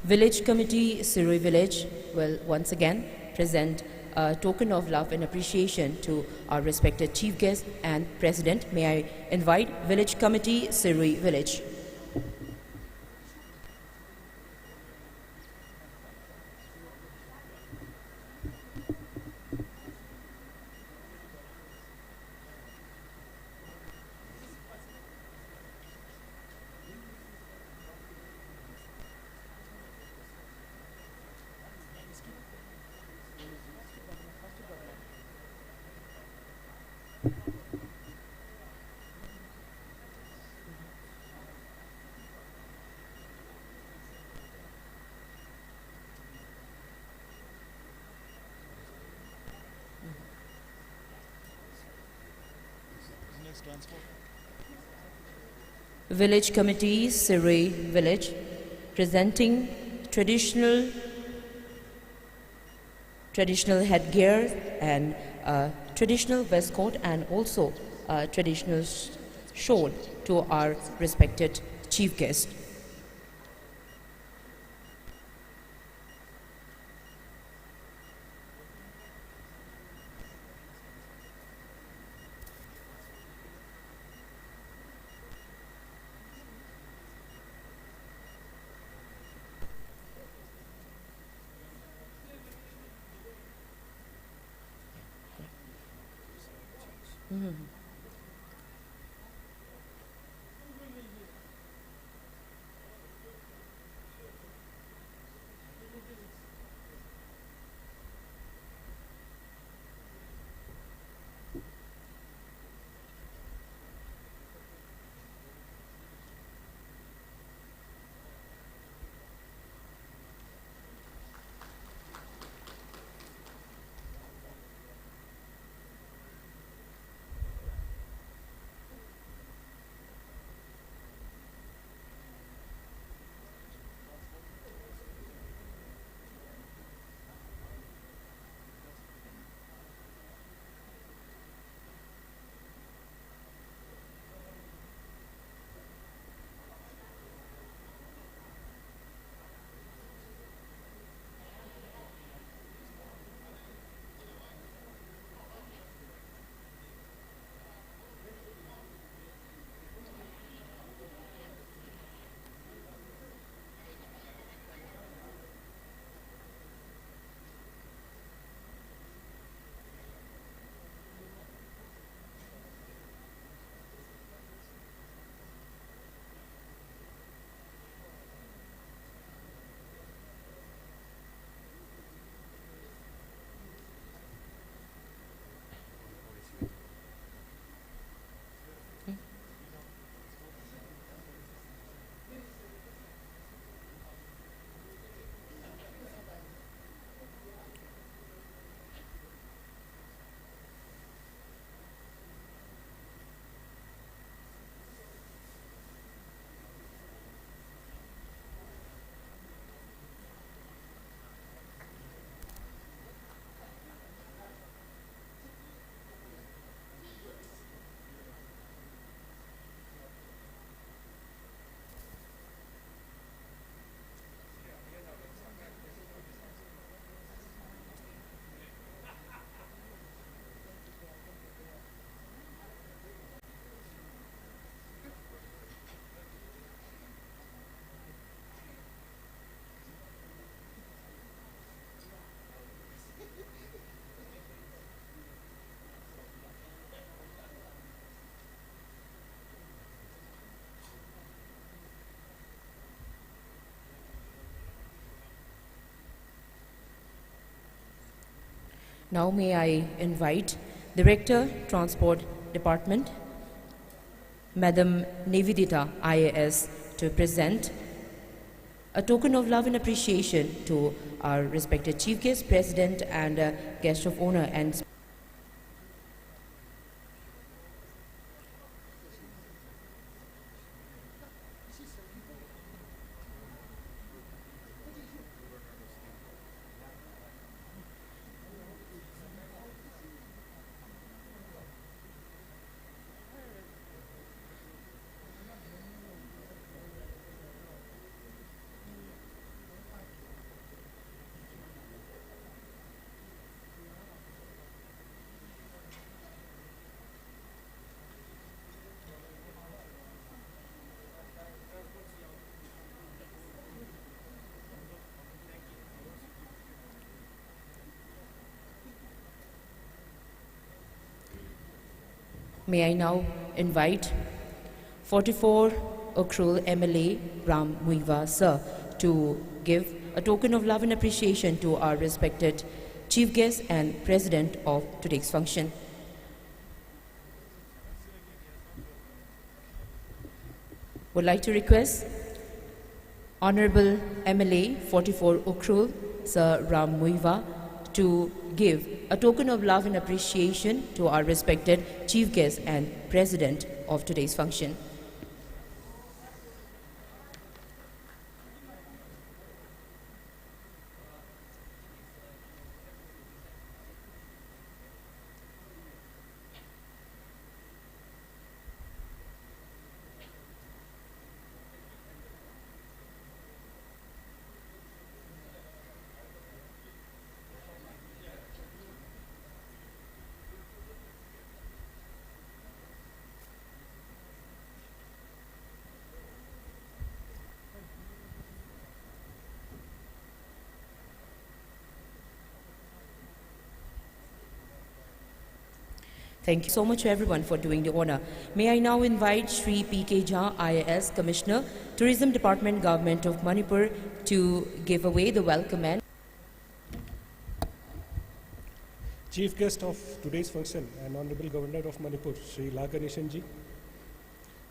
Village Committee, Sirui Village, will once again present a token of love and appreciation to our respected Chief Guest and President. May I invite Village Committee, Sirui Village. Village Committee, Sirai Village, presenting traditional, traditional headgear and, uh, traditional waistcoat and also, uh, traditional sh-, shawl to our respected chief guest. Now may I invite Director, Transport Department, Madam Nivedita, I A S, to present a token of love and appreciation to our respected Chief Guest, President, and uh, Guest of Honor, and May I now invite forty-four Ukhrul M L A Ram Muivah sir to give a token of love and appreciation to our respected Chief Guest and President of today's function. Would like to request Honorable M L A forty-four Ukhrul, Sir Ram Muivah, to give a token of love and appreciation to our respected Chief Guest and President of today's function. Thank you so much to everyone for doing the honor. May I now invite Shri P K Jha, I A S, Commissioner, Tourism Department, Government of Manipur, to give away the welcome and Chief guest of today's function, an Honorable Governor of Manipur, Shri La Ganesan ji,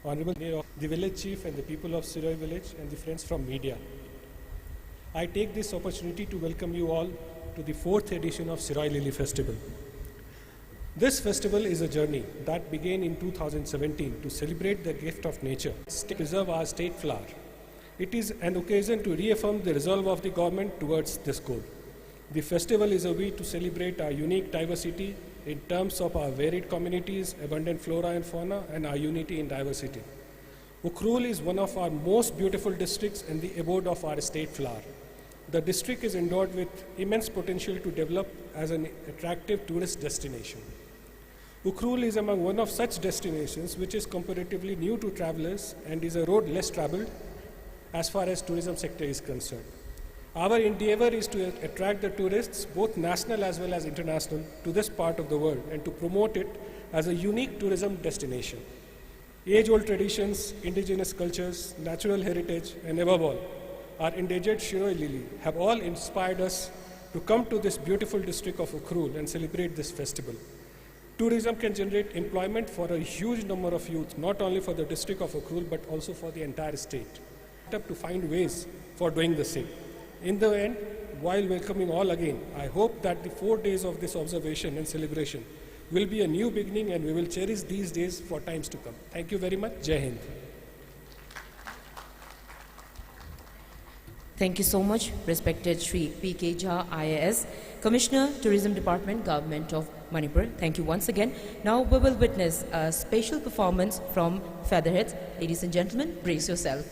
Honorable Mayor of the village chief and the people of Siroi village and the friends from media. I take this opportunity to welcome you all to the fourth edition of Siroi Lily Festival. This festival is a journey that began in two thousand seventeen to celebrate the gift of nature, to preserve our state flower. It is an occasion to reaffirm the resolve of the government towards this goal. The festival is a way to celebrate our unique diversity in terms of our varied communities, abundant flora and fauna, and our unity in diversity. Ukhrul is one of our most beautiful districts and the abode of our state flower. The district is endowed with immense potential to develop as an attractive tourist destination. Ukhrul is among one of such destinations which is comparatively new to travelers and is a road less traveled as far as tourism sector is concerned. Our endeavor is to attract the tourists, both national as well as international, to this part of the world and to promote it as a unique tourism destination. Age-old traditions, indigenous cultures, natural heritage, and above all, our endangered Shiroi lily have all inspired us to come to this beautiful district of Ukhrul and celebrate this festival. Tourism can generate employment for a huge number of youth, not only for the district of Ukhrul, but also for the entire state. Up to find ways for doing the same. In the end, while welcoming all again, I hope that the four days of this observation and celebration will be a new beginning, and we will cherish these days for times to come. Thank you very much. Jai Hind. Thank you so much, respected Shri P K Jha, I A S, Commissioner, Tourism Department, Government of Manipur. Thank you once again. Now we will witness a special performance from Featherheads. Ladies and gentlemen, brace yourself.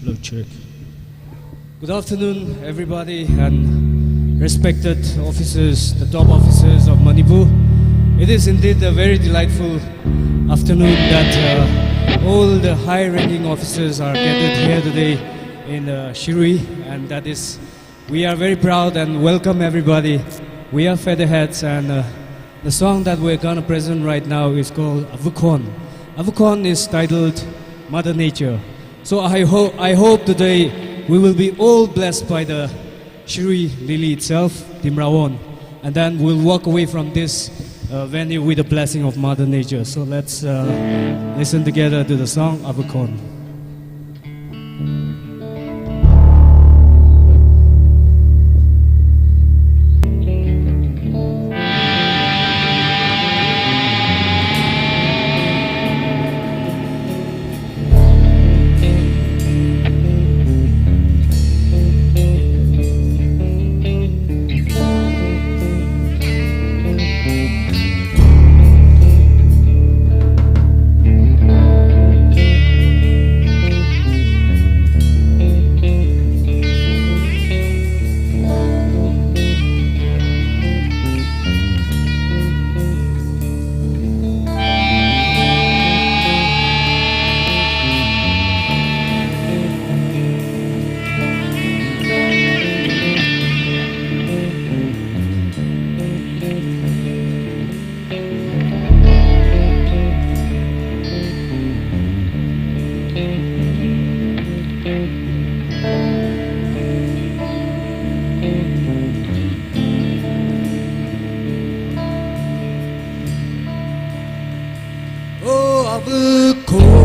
Hello, check. Good afternoon, everybody, and respected officers, the top officers of Manipur. It is indeed a very delightful afternoon that uh, all the high-ranking officers are gathered here today in uh, Shirui, and that is, we are very proud and welcome everybody. We are Featherheads, and uh, the song that we're gonna present right now is called Avukon. Avukon is titled Mother Nature. So I hope I hope today we will be all blessed by the Shirui Lily itself, Dimrawon, and then we'll walk away from this uh, venue with the blessing of Mother Nature. So let's uh, listen together to the song Avukon. Oh, Avukon.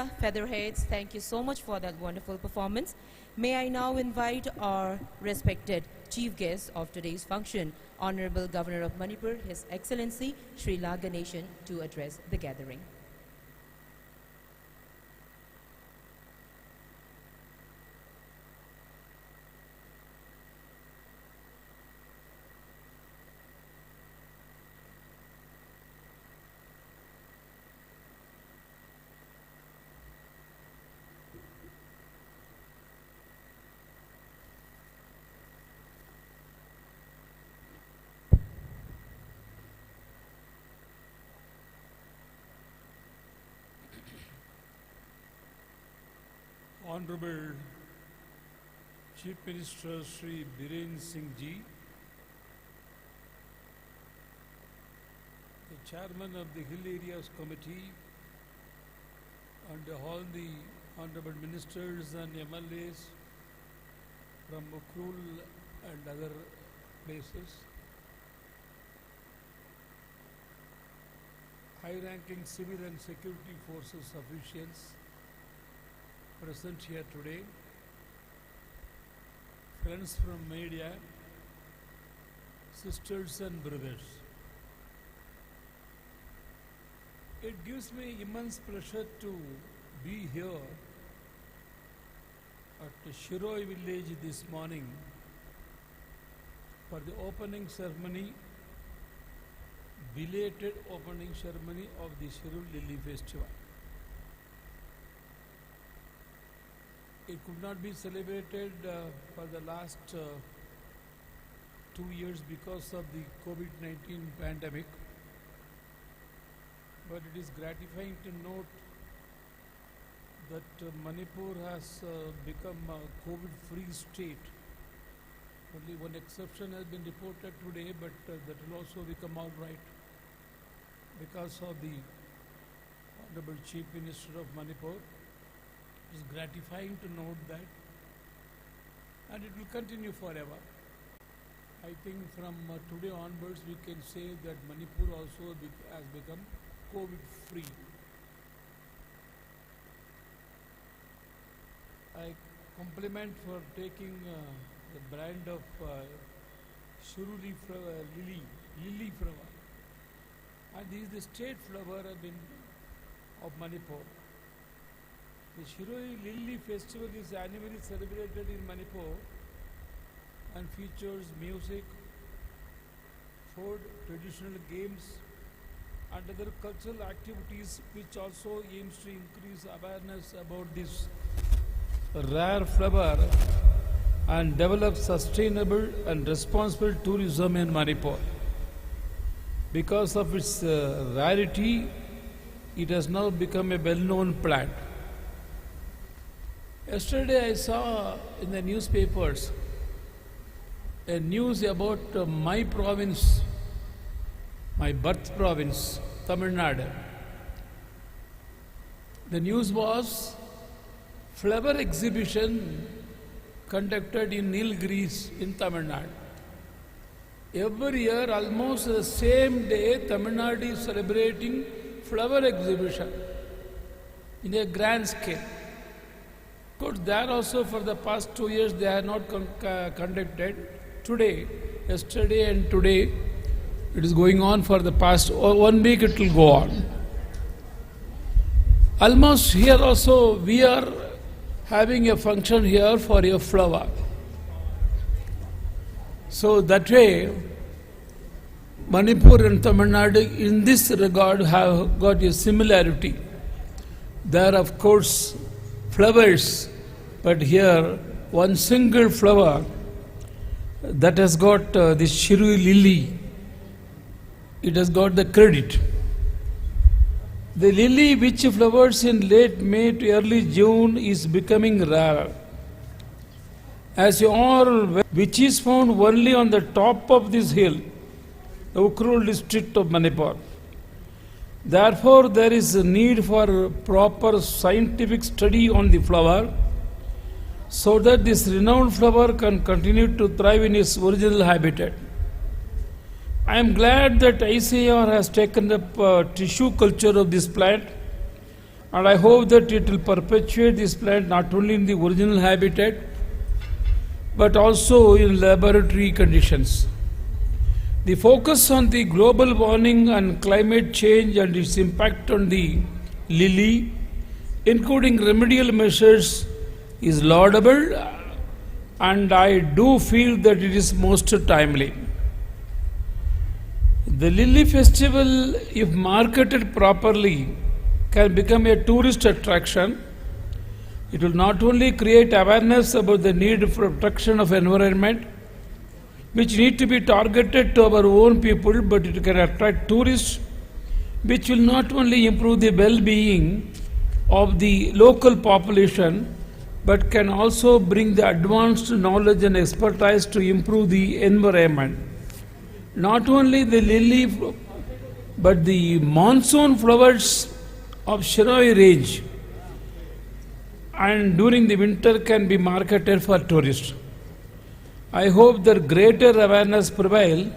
Featherheads, thank you so much for that wonderful performance. May I now invite our respected chief guest of today's function, Honorable Governor of Manipur, His Excellency Shri La Ganesan, to address the gathering. Honorable Chief Minister Shri Biren Singh Ji, the Chairman of the Hill Areas Committee, and all the honorable ministers and M L As from Ukhrul and other places, high-ranking civil and security forces officials present here today, friends from media, sisters and brothers. It gives me immense pleasure to be here at the Shiroi village this morning for the opening ceremony, belated opening ceremony of the Shirui Lily Festival. It could not be celebrated, uh, for the last, uh, two years because of the COVID nineteen pandemic, but it is gratifying to note that, uh, Manipur has, uh, become a COVID-free state. Only one exception has been reported today, but, uh, that will also become all right because of the Honorable Chief Minister of Manipur. It is gratifying to note that, and it will continue forever. I think from, uh, today onwards, we can say that Manipur also bec-, has become COVID-free. I compliment for taking uh, the brand of uh, Shirui fl- uh, lily, lily flower. And this is the state flower, I mean, of Manipur. The Shirui Lily Festival is annually celebrated in Manipur and features music, food, traditional games, and other cultural activities, which also aims to increase awareness about this rare flower and develop sustainable and responsible tourism in Manipur. Because of its uh, rarity, it has now become a well-known plant. Yesterday I saw in the newspapers a news about uh, my province, my birth province, Tamil Nadu. The news was flower exhibition conducted in Nilgiris in Tamil Nadu. Every year, almost the same day, Tamil Nadu is celebrating flower exhibition in a grand scale. Of course, there also for the past two years they have not con- uh, conducted. Today, yesterday and today, it is going on for the past o- one week. It will go on. Almost here also we are having a function here for a flower. So that way, Manipur and Tamil Nadu in this regard have got a similarity. There are, of course, flowers, but here one single flower that has got uh, this Shirui lily, it has got the credit. The lily, which flowers in late May to early June, is becoming rare, as you all, which is found only on the top of this hill, the Ukhrul district of Manipur. Therefore, there is a need for proper scientific study on the flower so that this renowned flower can continue to thrive in its original habitat. I am glad that I C A R has taken up uh, tissue culture of this plant And I hope that it will perpetuate this plant not only in the original habitat but also in laboratory conditions. The focus on the global warming and climate change and its impact on the lily, including remedial measures, is laudable, and I do feel that it is most timely. The Lily Festival, if marketed properly, can become a tourist attraction. It will not only create awareness about the need for protection of environment, which need to be targeted to our own people, but it can attract tourists, which will not only improve the well-being of the local population, but can also bring the advanced knowledge and expertise to improve the environment. Not only the lily, but the monsoon flowers of Shiraui range and during the winter can be marketed for tourists. I hope that greater awareness prevail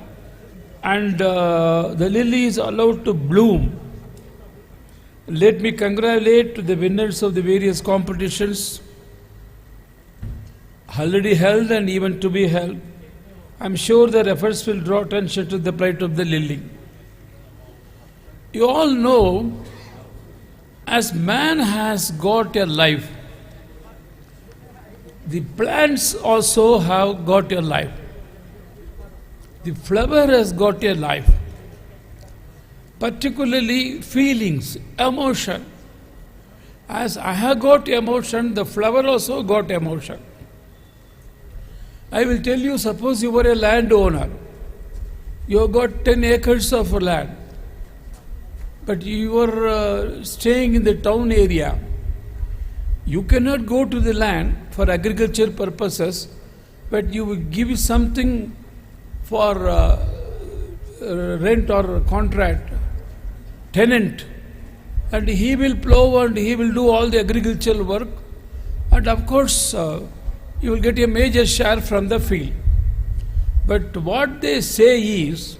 and uh, the lily is allowed to bloom. Let me congratulate the winners of the various competitions already held and even to be held. I'm sure their efforts will draw attention to the plight of the lily. You all know, as man has got a life, the plants also have got a life. The flower has got a life. Particularly feelings, emotion. As I have got emotion, the flower also got emotion. I will tell you, suppose you were a landowner, you have got ten acres of land, but you are uh, staying in the town area. You cannot go to the land for agriculture purposes, but you will give something for uh, uh, rent or contract, tenant, and he will plow and he will do all the agricultural work, and of course, uh, you will get a major share from the field. But what they say is,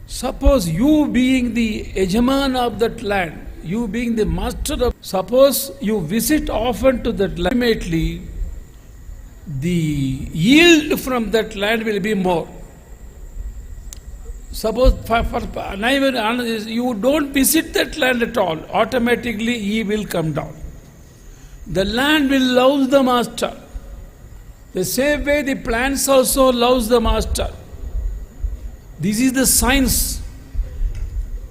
suppose you being the yajaman of that land, You being the master of, suppose you visit often to that land, ultimately the yield from that land will be more. Suppose for, for, not even, you don't visit that land at all, automatically ye will come down. The land will love the master. The same way the plants also loves the master. This is the science.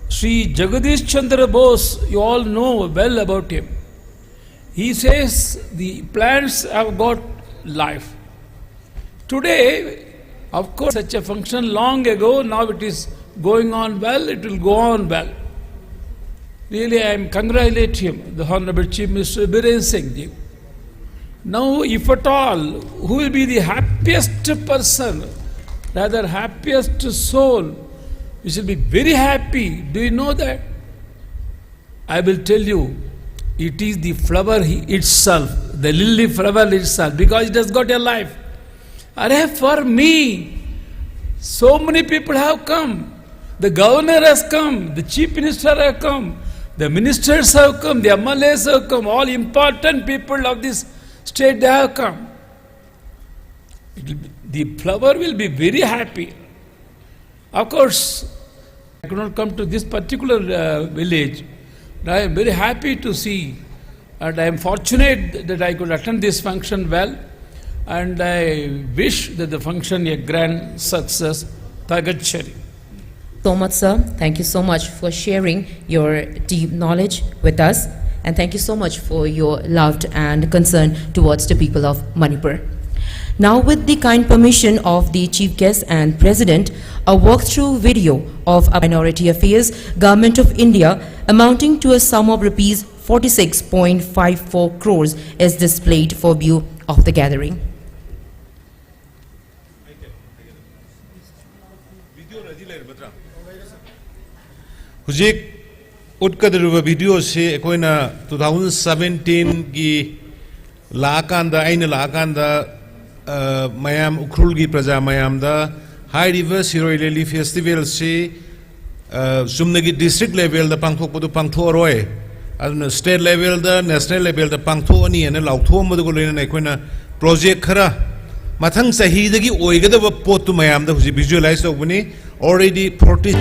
Sri Jagadish Chandra Bose, you all know well about him. He says the plants have got life. Today, of course, such a function long ago, now it is going on well, it will go on well. Really, I am congratulate him, the Honorable Chief Minister Biren Singh ji. Now, if at all, who will be the happiest person, rather happiest soul, we shall be very happy. Do you know that? I will tell you, it is the flower itself, the lily flower itself, because it has got a life. Are, for me, so many people have come. The governor has come, the chief minister have come, the ministers have come, the M L As have come, all important people of this state, they have come. It will be, the flower will be very happy. Of course, I could not come to this particular uh, village, but I am very happy to see, and I am fortunate that I could attend this function well, and I wish that the function a grand success. Thank you. So much, sir. Thank you so much for sharing your deep knowledge with us. And thank you so much for your love and concern towards the people of Manipur. Now, with the kind permission of the Chief Guest and President, a walkthrough video of a Minority Affairs, Government of India, amounting to a sum of rupees forty-six point five four crores is displayed for view of the gathering. ꯍꯧꯖꯤꯛ ꯎꯠꯀꯗꯧꯔꯤꯕ ꯚꯤꯗꯤꯑꯣꯁꯤ ꯑꯩꯈꯣꯏꯅ two thousand ꯁꯕꯦꯟꯇꯤꯟꯒꯤ ꯂꯥꯛꯑꯀꯥꯟꯗ, ꯑꯩꯅ ꯂꯥꯛꯑꯀꯥꯟꯗ, ꯑ, ꯃꯌꯥꯝ, ꯎꯈ꯭ꯔꯨꯜꯒꯤ ꯄ꯭ꯔꯖꯥ ꯃꯌꯥꯝꯗ ꯍꯥꯏꯔꯤꯕ ꯁꯤꯔꯣꯏ ꯂꯤꯂꯤ ꯐꯦꯁꯇꯤꯚꯦꯜꯁꯤ ꯑ, ꯆꯨꯝꯅꯒꯤ ꯗꯤꯁꯇ꯭ꯔꯤꯛ ꯂꯦꯚꯦꯜꯗ ꯄꯥꯡꯊꯣꯛꯄꯗꯨ ꯄꯥꯡꯊꯣꯛꯑꯔꯣꯏ, ꯑꯗꯨꯅ ꯁ꯭ꯇꯦꯠ ꯂꯦꯚꯦꯜꯗ, ꯅꯦꯁꯅꯦꯜ ꯂꯦꯚꯦꯜꯗ ꯄꯥꯡꯊꯣꯛꯑꯅꯤ ꯍꯥꯏꯅ ꯂꯥꯎꯊꯣꯛꯑꯝꯕꯗꯨꯒ ꯂꯣꯏꯅꯅ ꯑꯩꯈꯣꯏꯅ ꯄ꯭ꯔꯣꯖꯦꯛ ꯈꯔ ꯃꯊꯪ ꯆꯍꯤꯗꯒꯤ ꯑꯣꯏꯒꯗꯕ ꯄꯣꯠꯇꯨ ꯃꯌꯥꯝꯗ ꯍꯧꯖꯤꯛ ꯚꯤꯖꯨꯑꯦꯂꯥꯏꯁ ꯇꯧꯕꯅꯤ꯫ Already forty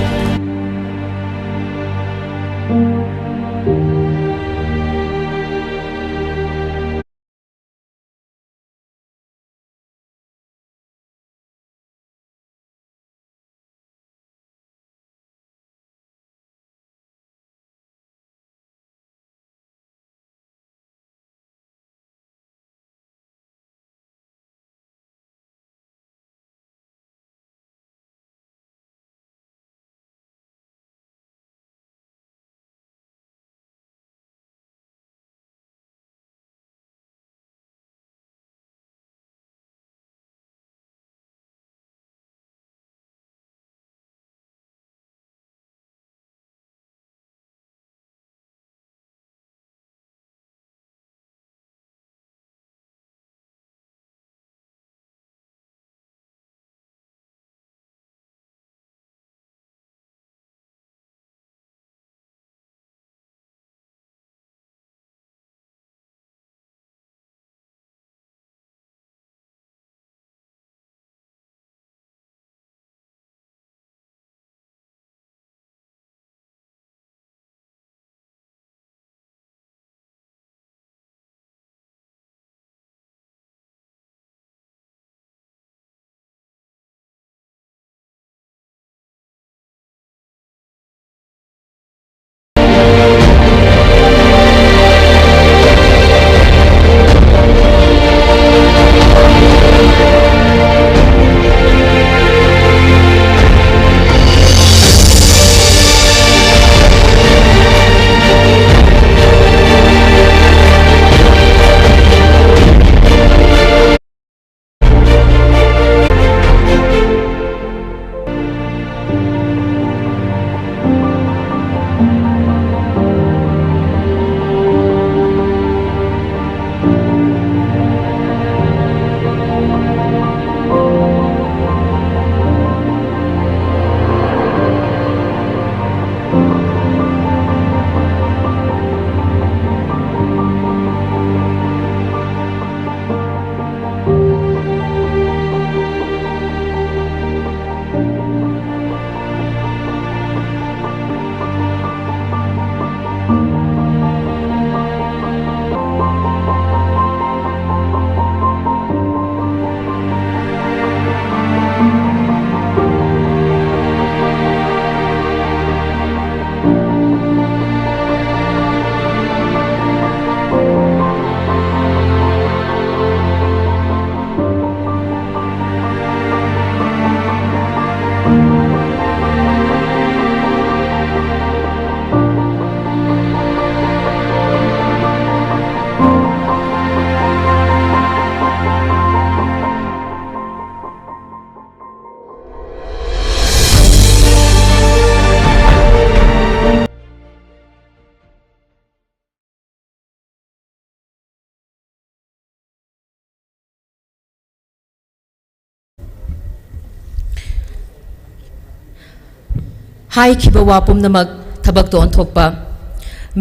ꯍꯥꯏꯈꯤꯕ ꯋꯥ ꯄꯨꯝꯅꯃꯛ ꯊꯕꯛꯇ ꯑꯣꯟꯊꯣꯛꯄ,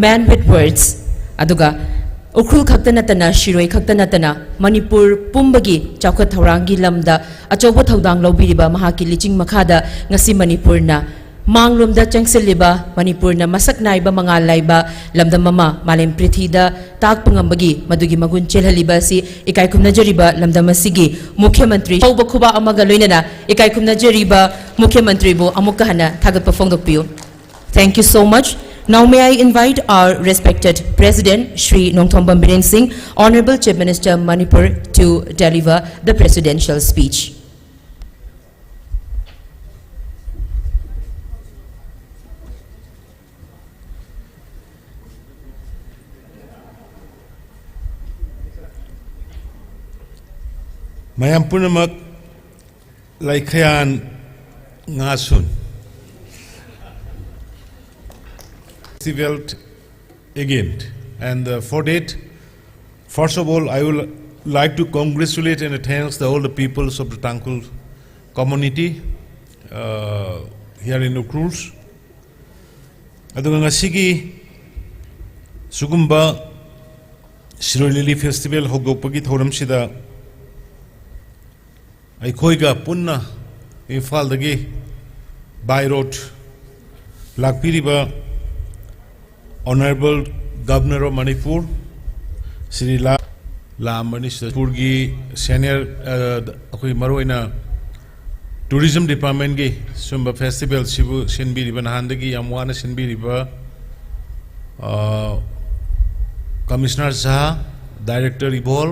man with words, ꯑꯗꯨꯒ ꯎꯈ꯭ꯔꯨꯜ ꯈꯛꯇ ꯅꯠꯇꯅ, ꯁꯤꯔꯣꯏ ꯈꯛꯇ ꯅꯠꯇꯅ, ꯃꯅꯤꯄꯨꯔ ꯄꯨꯝꯕꯒꯤ ꯆꯥꯎꯈꯠ ꯊꯧꯔꯥꯡꯒꯤ ꯂꯝꯗ ꯑꯆꯧꯕ ꯊꯧꯗꯥꯡ ꯂꯧꯕꯤꯔꯤꯕ ꯃꯍꯥꯛꯀꯤ ꯂꯤꯆꯤꯡ ꯃꯈꯥꯗ ꯉꯁꯤ ꯃꯅꯤꯄꯨꯔꯅ ꯃꯥꯡꯂꯣꯝꯗ ꯆꯪꯁꯤꯜꯂꯤꯕ, ꯃꯅꯤꯄꯨꯔꯅ ꯃꯁꯛ ꯅꯥꯏꯕ ꯃꯉꯥꯜ ꯂꯩꯕ ꯂꯝꯗꯝ ꯑꯃ ꯃꯥꯂꯦꯝ ꯄ꯭ꯔꯤꯊꯤꯗ ꯇꯥꯛꯄ ꯉꯝꯕꯒꯤ ꯃꯗꯨꯒꯤ ꯃꯒꯨꯟ ꯆꯦꯜꯍꯜꯂꯤꯕ ꯑꯁꯤ ꯏꯀꯥꯏ ꯈꯨꯝꯅꯖꯔꯤꯕ ꯂꯝꯗꯝ ꯑꯁꯤꯒꯤ ꯃꯨꯈ꯭ꯌ ꯃꯟꯇ꯭ꯔꯤ ꯍꯧꯕ ꯈꯨꯕꯥꯛ ꯑꯃꯒ ꯂꯣꯏꯅꯅ ꯏꯀꯥꯏ ꯈꯨꯝꯅꯖꯔꯤꯕ ꯃꯨꯈ꯭ꯌ ꯃꯟꯇ꯭ꯔꯤꯕꯨ ꯑꯃꯨꯛꯀ ꯍꯟꯅ ꯊꯥꯒꯠꯄ ꯐꯣꯡꯗꯣꯛꯄꯤꯌꯨ꯫ Thank you so much. Now may I invite our respected President, Shri Nongthombam Biren Singh, Honorable Chief Minister Manipur, to deliver the presidential speech. ꯃꯌꯥꯝ ꯄꯨꯝꯅꯃꯛ ꯂꯥꯏꯈꯌꯥꯟ ꯉꯥꯁꯨꯟ festival again. And uh, for that, first of all, I would like to congratulate and thanks the, all the peoples of the Tangkhul community uh, here in Ukhrul. ꯑꯗꯨꯒ ꯉꯁꯤꯒꯤ ꯁꯤꯒꯨꯝꯕ ꯁꯤꯔꯣꯏ ꯂꯤꯂꯤ festival ꯍꯧꯗꯣꯛꯄꯒꯤ ꯊꯧꯔꯝꯁꯤꯗ ꯑꯩꯈꯣꯏꯒ ꯄꯨꯟꯅ ꯏꯝꯐꯥꯜꯗꯒꯤ by road ꯂꯥꯛꯄꯤꯔꯤꯕ Honorable Governor of Manipur, Shri ꯂꯥ ꯂꯥꯛꯑꯝꯕꯅꯤ꯫ ꯁꯤꯗ ꯃꯅꯤꯄꯨꯔꯒꯤ senior, ꯑ, ꯑꯩꯈꯣꯏ ꯃꯔꯨꯑꯣꯏꯅ tourism departmentꯀꯤ ꯁꯨꯝꯕ festivalꯁꯤꯕꯨ ꯁꯤꯟꯕꯤꯔꯤꯕ, ꯅꯍꯥꯟꯗꯒꯤ ꯌꯥꯝ ꯋꯥꯅ ꯁꯤꯟꯕꯤꯔꯤꯕ, ꯑ, Commissioner Shah, Director ꯏꯕꯣꯜ,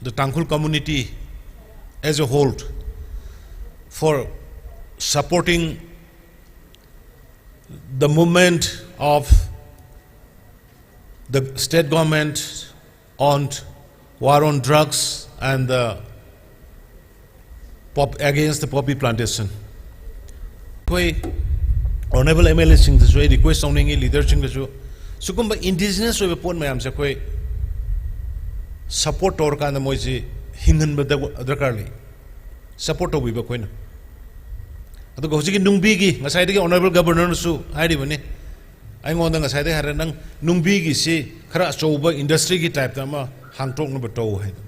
the Tangkhul community as a whole for supporting the movement of the state government on war on drugs and the Pop, against the poppy plantation. ꯑꯩꯈꯣꯏ honourable M L Aꯁꯤꯡꯗꯁꯨ ꯑꯩ request ꯇꯧꯅꯤꯡꯉꯤ, leaderꯁꯤꯡꯗꯁꯨ, ꯁꯤꯒꯨꯝꯕ indigenous ꯑꯣꯏꯕ ꯄꯣꯠ ꯃꯌꯥꯝꯁꯦ ꯑꯩꯈꯣꯏ support ꯇꯧꯔꯀꯥꯟꯗ ꯃꯣꯏꯁꯤ ꯍꯤꯡꯍꯟꯕ ꯗꯔꯀꯥꯔ ꯂꯩ꯫ Support ꯇꯧꯕꯤꯕ ꯑꯩꯈꯣꯏꯅ꯫ ꯑꯗꯨꯒ ꯍꯧꯖꯤꯛꯀꯤ ꯅꯨꯡꯕꯤꯒꯤ, ꯉꯁꯥꯏꯗꯒꯤ honourable Governorꯅꯁꯨ ꯍꯥꯏꯔꯤꯕꯅꯤ, ꯑꯩꯉꯣꯟꯗ ꯉꯁꯥꯏꯗꯒꯤ ꯍꯥꯏꯔꯦ, "ꯅꯪ ꯅꯨꯡꯕꯤꯒꯤꯁꯤ ꯈꯔ ꯑꯆꯧꯕ industryꯒꯤ typeꯇ ꯑꯃ ꯍꯥꯡꯇꯣꯛꯅꯕ ꯇꯧ" ꯍꯥꯏꯗꯅ꯫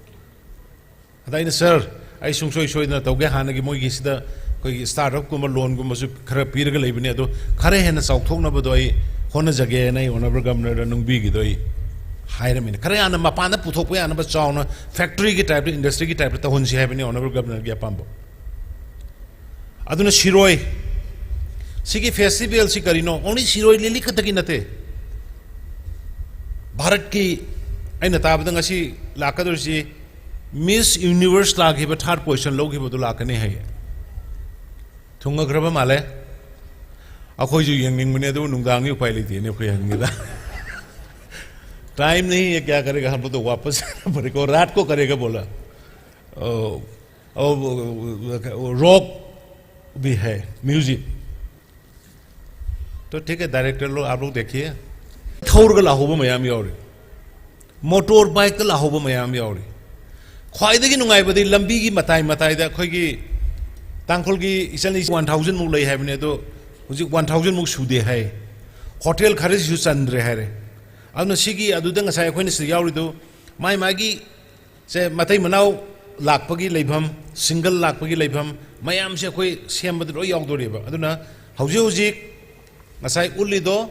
ꯑꯗ ꯑꯩꯅ, "Sir, ꯑꯩ ꯁꯨꯡꯁꯣꯏ ꯁꯣꯏꯗꯅ ꯇꯧꯒꯦ, ꯍꯥꯟꯅꯒꯤ ꯃꯣꯏꯒꯤ ꯁꯤꯗ ꯑꯩꯈꯣꯏꯒꯤ startupꯀꯨꯝꯕ loanꯒꯨꯝꯕꯁꯨ ꯈꯔ ꯄꯤꯔꯒ ꯂꯩꯕꯅꯤ, ꯑꯗꯣ ꯈꯔ ꯍꯦꯟꯅ ꯆꯥꯎꯊꯣꯛꯅꯕꯗꯣ ꯑꯩ ꯍꯣꯠꯅꯖꯒꯦꯅ" ꯑꯩ honourable Governorꯗ ꯅꯨꯡꯕꯤꯒꯤꯗꯣ ꯑꯩ ꯍꯥꯏꯔꯝꯃꯤꯅꯦ꯫ ꯈꯔ ꯌꯥꯝꯅ ꯃꯄꯥꯟꯗ ꯄꯨꯊꯣꯛꯄ ꯌꯥꯅꯕ ꯆꯥꯎꯅ factoryꯒꯤ typeꯇ, industryꯒꯤ typeꯇ ꯇꯧꯍꯟꯁꯤ ꯍꯥꯏꯕꯅꯤ honourable Governorꯒꯤ ꯑꯄꯥꯝꯕ꯫ ꯑꯗꯨꯅ ꯁꯤꯔꯣꯏ, ꯁꯤꯒꯤ festivalꯁꯤ ꯀꯔꯤꯅꯣ? Only ꯁꯤꯔꯣꯏ ꯂꯤꯂꯤ ꯈꯛꯇꯒꯤ ꯅꯠꯇꯦ꯫ ꯚꯥꯔꯠꯀꯤ, ꯑꯩꯅ ꯇꯥꯕꯗ ꯉꯁꯤ ꯂꯥꯛꯀꯗꯧꯔꯤꯁꯤ Miss Universe ꯂꯥꯛꯈꯤꯕ third position ꯂꯧꯈꯤꯕꯗꯨ ꯂꯥꯛꯀꯅꯤ ꯍꯥꯏꯌꯦ꯫ ꯊꯨꯡꯉꯈ꯭ꯔꯕ ꯃꯥꯜꯂꯦ꯫ ꯑꯩꯈꯣꯏꯁꯨ ꯌꯦꯡꯅꯤꯡꯕꯅꯦ, ꯑꯗꯨꯕꯨ ꯅꯨꯡꯗꯥꯡꯒꯤ ꯎꯄꯥꯏ ꯂꯩꯇꯦꯅꯦ ꯑꯩꯈꯣꯏ ꯍꯪꯉꯤꯗ꯫ "Time नहीं है, क्या करेगा, हम लोग तो वापस जाना पड़ेगा, रात को करेगा" बोला। ओ, ओ, rock भी है, music। तो ठीक है, director लोग, आप लोग देखिए, ꯊꯧꯔꯒ ꯂꯥꯛꯍꯧꯕ ꯃꯌꯥꯝ ꯌꯥꯎꯔꯤ, motor bikeꯇ ꯂꯥꯛꯍꯧꯕ ꯃꯌꯥꯝ ꯌꯥꯎꯔꯤ꯫ ꯈ꯭ꯋꯥꯏꯗꯒꯤ ꯅꯨꯡꯉꯥꯏꯕꯗꯤ ꯂꯝꯕꯤꯒꯤ ꯃꯇꯥꯏ ꯃꯇꯥꯏꯗ ꯑꯩꯈꯣꯏꯒꯤ ꯇꯥꯡꯈꯨꯜꯒꯤ ꯏꯆꯟ ꯏꯆꯦ one thousand ꯃꯨꯛ ꯂꯩ ꯍꯥꯏꯕꯅꯤ, ꯑꯗꯣ ꯍꯧꯖꯤꯛ one thousand ꯃꯨꯛ ꯁꯨꯗꯦ ꯍꯥꯏ꯫ Hotel ꯈꯔꯁꯤꯁꯨ ꯆꯟꯗ꯭ꯔꯦ ꯍꯥꯏꯔꯦ꯫ ꯑꯗꯨꯅ ꯁꯤꯒꯤ, ꯑꯗꯨꯗ ꯉꯁꯥꯏ ꯑꯩꯈꯣꯏꯅ ꯁꯤꯗ ꯌꯥꯎꯔꯤꯗꯨ ꯃꯥꯏ ꯃꯥꯒꯤ ꯁꯦ ꯃꯇꯩ ꯃꯅꯥꯎ ꯂꯥꯛꯄꯒꯤ ꯂꯩꯐꯝ, single ꯂꯥꯛꯄꯒꯤ ꯂꯩꯐꯝ ꯃꯌꯥꯝꯁꯦ ꯑꯩꯈꯣꯏ ꯁꯦꯝꯕꯗ ꯂꯣꯏ ꯌꯥꯎꯗꯣꯔꯤꯕ꯫ ꯑꯗꯨꯅ ꯍꯧꯖꯤꯛ ꯍꯧꯖꯤꯛ ꯉꯁꯥꯏ ꯎꯠꯂꯤꯗꯣ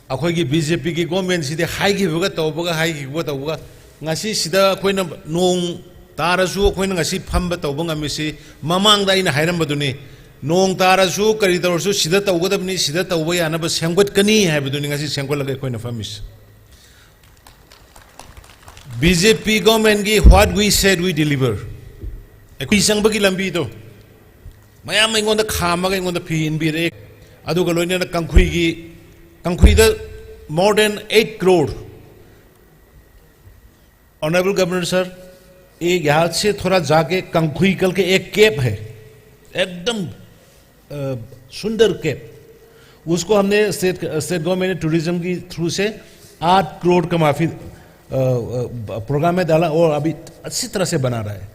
ꯑꯩꯈꯣꯏꯒꯤ BJPꯒꯤ governmentꯁꯤꯗꯤ ꯍꯥꯏꯈꯤꯕꯒ ꯇꯧꯕꯒ, ꯍꯥꯏꯈꯤꯕꯒ ꯇꯧꯕꯒ, ꯉꯁꯤ ꯁꯤꯗ ꯑꯩꯈꯣꯏꯅ ꯅꯣꯡ ꯇꯥꯔꯁꯨ ꯑꯩꯈꯣꯏꯅ ꯉꯁꯤ ꯐꯝꯕ ꯇꯧꯕ ꯉꯝꯃꯤꯁꯤ ꯃꯃꯥꯡꯗ ꯑꯩꯅ ꯍꯥꯏꯔꯝꯕꯗꯨꯅꯤ, ꯅꯣꯡ ꯇꯥꯔꯁꯨ ꯀꯔꯤ ꯇꯧꯔꯁꯨ ꯁꯤꯗ ꯇꯧꯒꯗꯕꯅꯤ, ꯁꯤꯗ ꯇꯧꯕ ꯌꯥꯅꯕ ꯁꯦꯝꯒꯠꯀꯅꯤ ꯍꯥꯏꯕꯗꯨꯅꯤ ꯉꯁꯤ ꯁꯦꯝꯒꯠꯂꯒ ꯑꯩꯈꯣꯏꯅ ꯐꯝꯃꯤꯁꯤ꯫ BJP governmentꯀꯤ "What we said we deliver", ꯑꯩꯈꯣꯏ ꯆꯪꯕꯒꯤ ꯂꯝꯕꯤꯗꯣ ꯃꯌꯥꯝ ꯑꯩꯉꯣꯟꯗ ꯈꯥꯝꯃꯒ ꯑꯩꯉꯣꯟꯗ ꯐꯤ ꯏꯟꯕꯤꯔꯛꯑꯦ꯫ ꯑꯗꯨꯒ ꯂꯣꯏꯅꯅ ꯀꯥꯡꯈꯨꯏꯒꯤ, ꯀꯥꯡꯈꯨꯏꯗ more than eight crore꯫ Honourable Governor sir, ये यहाँ से थोड़ा जाके कंखुई कल के एक केप है, एकदम अ, सुंदर केप। उसको हमने स्टेट स्टेट गवर्नमेंट ने टूरिज्म की थ्रू से आठ करोड़ का माफी प्रोग्राम में डाला और अभी अच्छी तरह से बना रहा है।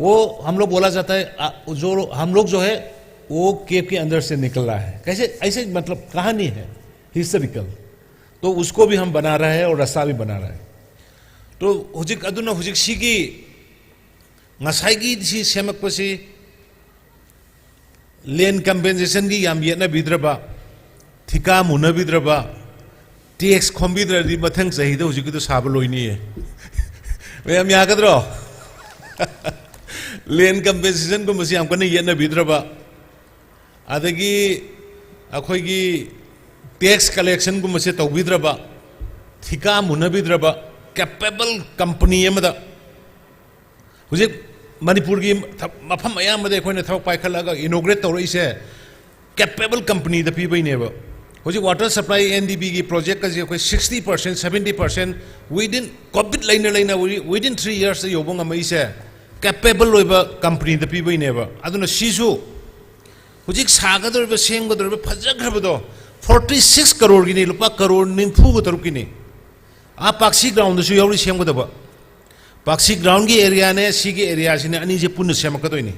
वो हम लोग बोला जाता है, आ, जो हम लोग जो है वो केप के अंदर से निकल रहा है। कैसे ऐसे, मतलब, कहानी है हिस्टोरिकल। तो उसको भी हम बना रहे हैं और रास्ता भी बना रहे हैं। तो ꯍꯧꯖꯤꯛ ꯑꯗꯨꯅ ꯍꯧꯖꯤꯛꯁꯤꯒꯤ ꯉꯁꯥꯏꯒꯤ ꯁꯤ ꯁꯦꯝꯃꯛꯄꯁꯤ ꯂꯦꯟ ꯀꯝꯄꯦꯟꯁꯦꯁꯟꯒꯤ ꯌꯥꯝ ꯌꯦꯠꯅꯕꯤꯗ꯭ꯔꯕ, ꯊꯤꯀꯥ ꯃꯨꯟꯅꯕꯤꯗ꯭ꯔꯕ, ꯇꯦꯛꯁ ꯈꯣꯝꯕꯤꯗ꯭ꯔꯗꯤ ꯃꯊꯪ ꯆꯍꯤꯗ ꯍꯧꯖꯤꯛꯀꯤꯗꯣ ꯁꯥꯕ ꯂꯣꯏꯅꯤꯌꯦ꯫ ꯃꯌꯥꯝ ꯌꯥꯒꯗ꯭ꯔꯣ? ꯂꯦꯟ ꯀꯝꯄꯦꯟꯁꯦꯁꯟꯒꯨꯝꯕꯁꯤ ꯌꯥꯝ ꯀꯟꯅ ꯌꯦꯠꯅꯕꯤꯗ꯭ꯔꯕ, ꯑꯗꯒꯤ ꯑꯩꯈꯣꯏꯒꯤ ꯇꯦꯛꯁ ꯀꯂꯦꯛꯁꯟꯒꯨꯝꯕꯁꯦ ꯇꯧꯕꯤꯗ꯭ꯔꯕ, ꯊꯤꯀꯥ ꯃꯨꯟꯅꯕꯤꯗ꯭ꯔꯕ ꯀꯦꯄꯦꯕꯜ ꯀꯝꯄꯅꯤ ꯑꯃꯗ ꯍꯧꯖꯤꯛ ꯃꯅꯤꯄꯨꯔꯒꯤ ꯊ- ꯃꯐꯝ ꯑꯌꯥꯝꯕꯗ ꯑꯩꯈꯣꯏꯅ ꯊꯕꯛ ꯄꯥꯏꯈꯠꯂꯒ ꯏꯅꯣꯒ꯭ꯔꯦꯠ ꯇꯧꯔꯛꯏꯁꯦ ꯀꯦꯄꯦꯕꯜ ꯀꯝꯄꯅꯤꯗ ꯄꯤꯕꯩꯅꯦꯕ꯫ ꯍꯧꯖꯤꯛ ꯋꯥꯇꯔ ꯁꯄ꯭ꯂꯥꯏ ꯑꯦꯟ ꯗꯤ ꯕꯤꯒꯤ ꯄ꯭ꯔꯣꯖꯦꯛꯀꯁꯦ ꯑꯩꯈꯣꯏ sixty percent, seventy percent within, COVID ꯂꯩꯅ ꯂꯩꯅ within three yearsꯇ ꯌꯧꯕ ꯉꯝꯃꯛꯏꯁꯦ ꯀꯦꯄꯦꯕꯜ ꯑꯣꯏꯕ ꯀꯝꯄꯅꯤꯗ ꯄꯤꯕꯩꯅꯦꯕ꯫ ꯑꯗꯨꯅ ꯁꯤꯁꯨ ꯍꯧꯖꯤꯛ ꯁꯥꯒꯗꯧꯔꯤꯕ, ꯁꯦꯝꯒꯗꯧꯔꯤꯕ ꯐꯖꯈ꯭ꯔꯕꯗꯣ forty six ꯀꯔꯣꯔꯒꯤꯅꯤ, ꯂꯨꯄꯥ ꯀꯔꯣꯔ ꯅꯤꯐꯨꯒ ꯇꯔꯨꯛꯀꯤꯅꯤ꯫ ꯑꯥ ꯄꯥꯛꯁꯤ ꯒ꯭ꯔꯥꯎꯟꯗꯁꯨ ꯌꯥꯎꯔꯤ ꯁꯦꯝꯒꯗꯕ꯫ ꯄꯥꯛꯁꯤ ꯒ꯭ꯔꯥꯎꯟꯒꯤ ꯑꯦꯔꯤꯌꯥꯅꯦ, ꯁꯤꯒꯤ ꯑꯦꯔꯤꯌꯥꯁꯤꯅꯦ, ꯑꯅꯤꯁꯦ ꯄꯨꯟꯅ ꯁꯦꯝꯃꯛꯀꯗꯣꯏꯅꯤ꯫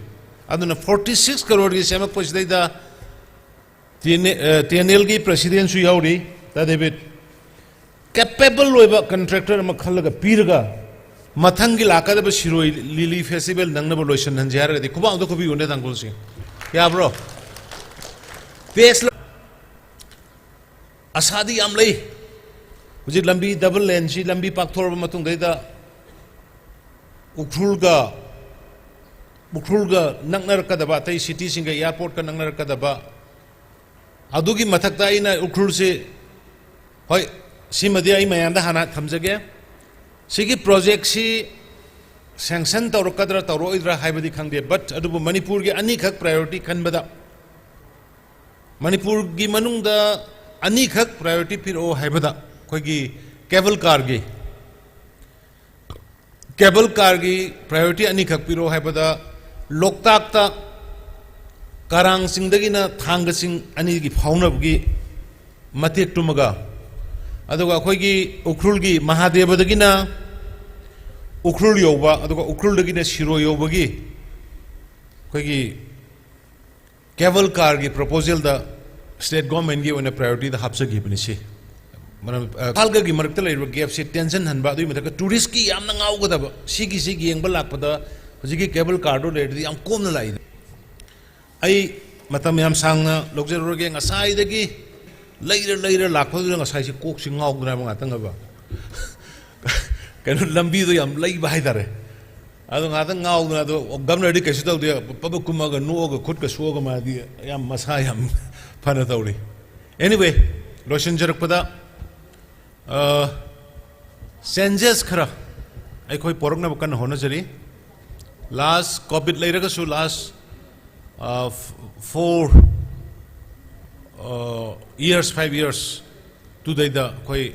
ꯑꯗꯨꯅ forty six ꯀꯔꯣꯔꯒꯤ ꯁꯦꯝꯃꯛꯄꯁꯤꯗꯩꯗ ꯇꯤ ꯑꯦꯟ ꯑꯦꯜꯒꯤ ꯄ꯭ꯔꯁꯤꯗꯦꯟꯁꯨ ꯌꯥꯎꯔꯤ, ꯇꯥ ꯗꯦꯕꯤꯠ꯫ ꯀꯦꯄꯦꯕꯜ ꯑꯣꯏꯕ ꯀꯟꯇ꯭ꯔꯦꯛꯇꯔ ꯑꯃ ꯈꯜꯂꯒ ꯄꯤꯔꯒ ꯃꯊꯪꯒꯤ ꯂꯥꯛꯀꯗꯕ ꯁꯤꯔꯣꯏ ꯂꯤꯂꯤ ꯐꯦꯁꯇꯤꯚꯦꯜ ꯅꯪꯅꯕ ꯂꯣꯏꯁꯤꯟꯍꯟꯁꯦ ꯍꯥꯏꯔꯒꯗꯤ ꯈꯨꯕꯥꯛ ꯑꯝꯇ ꯈꯨꯕꯤꯌꯨꯅꯦ ꯇꯥꯡꯈꯨꯜꯁꯤꯡ꯫ ꯌꯥꯕ꯭ꯔꯣ? ꯇꯦꯛꯁ ꯑꯁꯥꯗꯤ ꯌꯥꯝ ꯂꯩ꯫ ꯍꯧꯖꯤꯛ ꯂꯝꯕꯤ ꯗꯕꯜ ꯂꯦꯟꯁꯤ ꯂꯝꯕꯤ ꯄꯥꯛꯊꯣꯔꯕ ꯃꯇꯨꯡꯗꯩꯗ ꯎꯈ꯭ꯔꯨꯜꯒ, ꯎꯈ꯭ꯔꯨꯜꯒ ꯅꯛꯅꯔꯛꯀꯗꯕ, ꯑꯇꯩ ꯁꯤꯇꯤꯁꯤꯡꯒ ꯑꯦꯌꯥꯔꯄꯣꯔꯠꯀ ꯅꯛꯅꯔꯛꯀꯗꯕ, ꯑꯗꯨꯒꯤ ꯃꯊꯛꯇ ꯑꯩꯅ ꯎꯈ꯭ꯔꯨꯜꯁꯤ, ꯍꯣꯏ, ꯁꯤꯃꯗꯤ ꯑꯩ ꯃꯌꯥꯝꯗ ꯍꯥꯟꯅ ꯊꯝꯖꯒꯦ꯫ ꯁꯤꯒꯤ ꯄ꯭ꯔꯣꯖꯦꯛꯁꯤ ꯁꯦꯡꯁꯟ ꯇꯧꯔꯛꯀꯗ꯭ꯔꯥ ꯇꯧꯔꯛꯑꯣꯏꯗ꯭ꯔꯥ ꯍꯥꯏꯕꯗꯤ ꯈꯪꯗꯦ, ꯕꯠ ꯑꯗꯨꯕꯨ ꯃꯅꯤꯄꯨꯔꯒꯤ ꯑꯅꯤꯈꯛ ꯄ꯭ꯔꯥꯏꯌꯣꯔꯤꯇꯤ ꯈꯟꯕꯗ, ꯃꯅꯤꯄꯨꯔꯒꯤ ꯃꯅꯨꯡꯗ ꯑꯅꯤꯈꯛ ꯄ꯭ꯔꯥꯏꯌꯣꯔꯤꯇꯤ ꯄꯤꯔꯛꯑꯣ ꯍꯥꯏꯕꯗ, ꯑꯩꯈꯣꯏꯒꯤ ꯀꯦꯕꯜ ꯀꯥꯔꯒꯤ ꯀꯦꯕꯜ ꯀꯥꯔꯒꯤ ꯄ꯭ꯔꯥꯏꯌꯣꯔꯤꯇꯤ ꯑꯅꯤꯈꯛ ꯄꯤꯔꯛꯑꯣ ꯍꯥꯏꯕꯗ, ꯂꯣꯛꯇꯥꯛꯇ ꯀꯔꯥꯡꯁꯤꯡꯗꯒꯤꯅ ꯊꯥꯡꯒꯁꯤꯡ ꯑꯅꯤꯒꯤ ꯐꯥꯎꯅꯕꯒꯤ ꯃꯇꯦꯛꯇꯨꯃꯒ, ꯑꯗꯨꯒ ꯑꯩꯈꯣꯏꯒꯤ ꯎꯈ꯭ꯔꯨꯜꯒꯤ ꯃꯍꯥꯗꯦꯕꯗꯒꯤꯅ ꯎꯈ꯭ꯔꯨꯜ ꯌꯧꯕ, ꯑꯗꯨꯒ ꯎꯈ꯭ꯔꯨꯜꯗꯒꯤꯅ ꯁꯤꯔꯣꯏ ꯌꯧꯕꯒꯤ ꯑꯩꯈꯣꯏꯒꯤ ꯀꯦꯕꯜ ꯀꯥꯔꯒꯤ ꯄ꯭ꯔꯣꯄꯣꯖꯦꯜꯗ ꯁ꯭ꯇꯦꯠ ꯒꯣꯔꯃꯦꯟꯒꯤ ꯑꯣꯏꯅ ꯄ꯭ꯔꯥꯏꯌꯣꯔꯤꯇꯤꯗ ꯍꯥꯞꯆꯈꯤꯕꯅꯤ꯫ ꯁꯤ ꯃꯔꯝ, ꯑ, ꯏꯝꯐꯥꯜꯒꯒꯤ ꯃꯔꯛꯇ ꯂꯩꯔꯤꯕ ꯒꯦꯞꯁꯦ ꯇꯦꯟꯁꯟ ꯍꯟꯕ, ꯑꯗꯨꯒꯤ ꯃꯊꯛꯇ ꯇꯨꯔꯤꯁꯀꯤ ꯌꯥꯝꯅ ꯉꯥꯎꯒꯗꯕ, ꯁꯤꯒꯤꯁꯤ ꯌꯦꯡꯕ ꯂꯥꯛꯄꯗ ꯍꯧꯖꯤꯛꯀꯤ ꯀꯦꯕꯜ ꯀꯥꯔꯗꯣ ꯂꯩꯔꯗꯤ ꯌꯥꯝ ꯀꯣꯝꯅ ꯂꯥꯛꯏ꯫ ꯑꯩ ꯃꯇꯝ ꯌꯥꯝ ꯁꯥꯡꯅ ꯂꯧꯖꯔꯔꯣꯏꯒꯦ꯫ ꯉꯁꯥꯏꯗꯒꯤ ꯂꯩꯔ ꯂꯩꯔ ꯂꯥꯛꯄꯗꯨꯗ ꯉꯁꯥꯏꯁꯤ ꯀꯣꯛꯁꯤ ꯉꯥꯎꯗꯅ ꯉꯥꯛꯇꯪ ꯑꯕ ꯀꯩꯅꯣ, ꯂꯝꯕꯤꯗꯣ ꯌꯥꯝ ꯂꯩꯕ ꯍꯥꯏꯇꯥꯔꯦ꯫ ꯑꯗꯣ ꯉꯥꯛꯇꯪ ꯉꯥꯎꯗꯅ, ꯑꯗꯣ ꯒꯚꯔꯅꯔꯗꯤ ꯀꯩꯁꯨ ꯇꯧꯗꯦ, ꯄꯕꯛ ꯀꯨꯝꯃꯒ ꯅꯣꯛꯑꯒ ꯈꯨꯠꯀ ꯁꯣꯛꯑꯒ ꯃꯥꯗꯤ ꯌꯥꯝ ꯃꯁꯥ ꯌꯥꯝ ꯐꯅ ꯇꯧꯔꯤ꯫ Anyway, ꯂꯣꯏꯁꯤꯟꯖꯔꯛꯄꯗ, ꯑ, ꯆꯦꯟꯖꯦꯁ ꯈꯔ ꯑꯩꯈꯣꯏ ꯄꯣꯔꯛꯅꯕ ꯀꯟꯅ ꯍꯣꯠꯅꯖꯔꯤ꯫ ꯂꯥꯁ ꯀꯣꯚꯤꯗ ꯂꯩꯔꯒꯁꯨ ꯂꯥꯁ, ꯑ, ꯐ-, ꯐꯣꯔ, ꯑ, ꯏꯌꯔꯁ, ꯐꯥꯏꯚ ꯏꯌꯔꯁ ꯇꯨꯗꯩꯗ ꯑꯩꯈꯣꯏ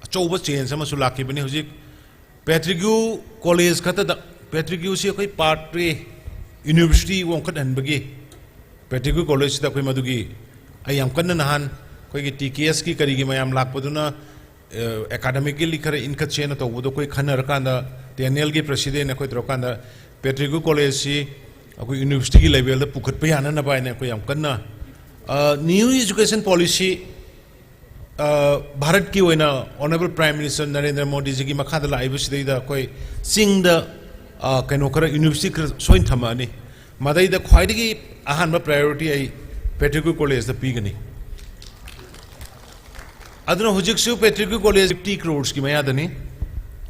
ꯑꯆꯧꯕ ꯆꯦꯟꯖ ꯑꯃꯁꯨ ꯂꯥꯛꯈꯤꯕꯅꯤ꯫ ꯍꯧꯖꯤꯛ ꯄꯦꯇ꯭ꯔꯤꯒ꯭ꯌꯨ ꯀꯣꯂꯦꯖ ꯈꯛꯇꯗ, ꯄꯦꯇ꯭ꯔꯤꯒ꯭ꯌꯨꯁꯤ ꯑꯩꯈꯣꯏ ꯄꯥꯔꯠ ꯇꯨ ꯌꯨꯅꯤꯚꯔꯁꯤꯇꯤ ꯋꯥꯡꯈꯠꯍꯟꯕꯒꯤ, ꯄꯦꯇ꯭ꯔꯤꯒ꯭ꯌꯨ ꯀꯣꯂꯦꯖꯁꯤꯗ ꯑꯩꯈꯣꯏ ꯃꯗꯨꯒꯤ, ꯑꯩ ꯌꯥꯝ ꯀꯟꯅ ꯅꯍꯥꯟ ꯑꯩꯈꯣꯏꯒꯤ ꯇꯤ ꯀꯦ ꯑꯦꯁꯀꯤ ꯀꯔꯤꯒꯤ ꯃꯌꯥꯝ ꯂꯥꯛꯄꯗꯨꯅ, ꯑ, ꯑꯦꯀꯥꯗꯃꯤꯀꯦꯜꯂꯤ ꯈꯔ ꯏꯟꯈꯠꯁꯦꯅ ꯇꯧꯕꯗꯣ ꯑꯩꯈꯣꯏ ꯈꯟꯅꯔꯀꯥꯟꯗ ꯇꯤ ꯑꯦꯟ ꯑꯦꯜꯒꯤ ꯄ꯭ꯔꯦꯁꯤꯗꯦꯟ ꯑꯩꯈꯣꯏ ꯇꯧꯔꯀꯥꯟꯗ ꯄꯦꯇ꯭ꯔꯤꯒ꯭ꯌꯨ ꯀꯣꯂꯦꯖꯁꯤ ꯑꯩꯈꯣꯏ ꯌꯨꯅꯤꯚꯔꯁꯤꯇꯤꯒꯤ ꯂꯦꯚꯦꯜꯗ ꯄꯨꯈꯠꯄ ꯌꯥꯅꯅꯕ ꯍꯥꯏꯅ ꯑꯩꯈꯣꯏ ꯌꯥꯝ ꯀꯟꯅ, ꯑ, ꯅ꯭ꯌꯨ ꯑꯦꯖꯨꯀꯦꯁꯟ ꯄꯣꯂꯤꯁꯤ, ꯑ, ꯚꯥꯔꯠꯀꯤ ꯑꯣꯏꯅ ꯑꯣꯅꯔꯦꯕꯜ ꯄ꯭ꯔꯥꯏꯝ ꯃꯤꯅꯤꯁꯇꯔ ꯅꯔꯦꯟꯗ꯭ꯔ ꯃꯣꯗꯤꯖꯤꯒꯤ ꯃꯈꯥꯗ ꯂꯥꯛꯏꯕꯁꯤꯗꯩꯗ ꯑꯩꯈꯣꯏ ꯆꯤꯡꯗ, ꯑ, ꯀꯩꯅꯣ ꯈꯔ, ꯌꯨꯅꯤꯚꯔꯁꯤꯇꯤ ꯈꯔ ꯁꯣꯏꯅ ꯊꯝꯃꯛꯑꯅꯤ꯫ ꯃꯗꯩꯗ ꯈ꯭ꯋꯥꯏꯗꯒꯤ ꯑꯍꯥꯟꯕ ꯄ꯭ꯔꯥꯏꯌꯣꯔꯤꯇꯤ ꯑꯩ ꯄꯦꯇ꯭ꯔꯤꯒ꯭ꯌꯨ ꯀꯣꯂꯦꯖꯇ ꯄꯤꯒꯅꯤ꯫ ꯑꯗꯨꯅ ꯍꯧꯖꯤꯛꯁꯨ ꯄꯦꯇ꯭ꯔꯤꯒ꯭ꯌꯨ ꯀꯣꯂꯦꯖ ꯐꯤꯐꯇꯤ ꯀ꯭ꯔꯣꯔꯁꯀꯤ ꯃꯌꯥꯗꯅꯤ꯫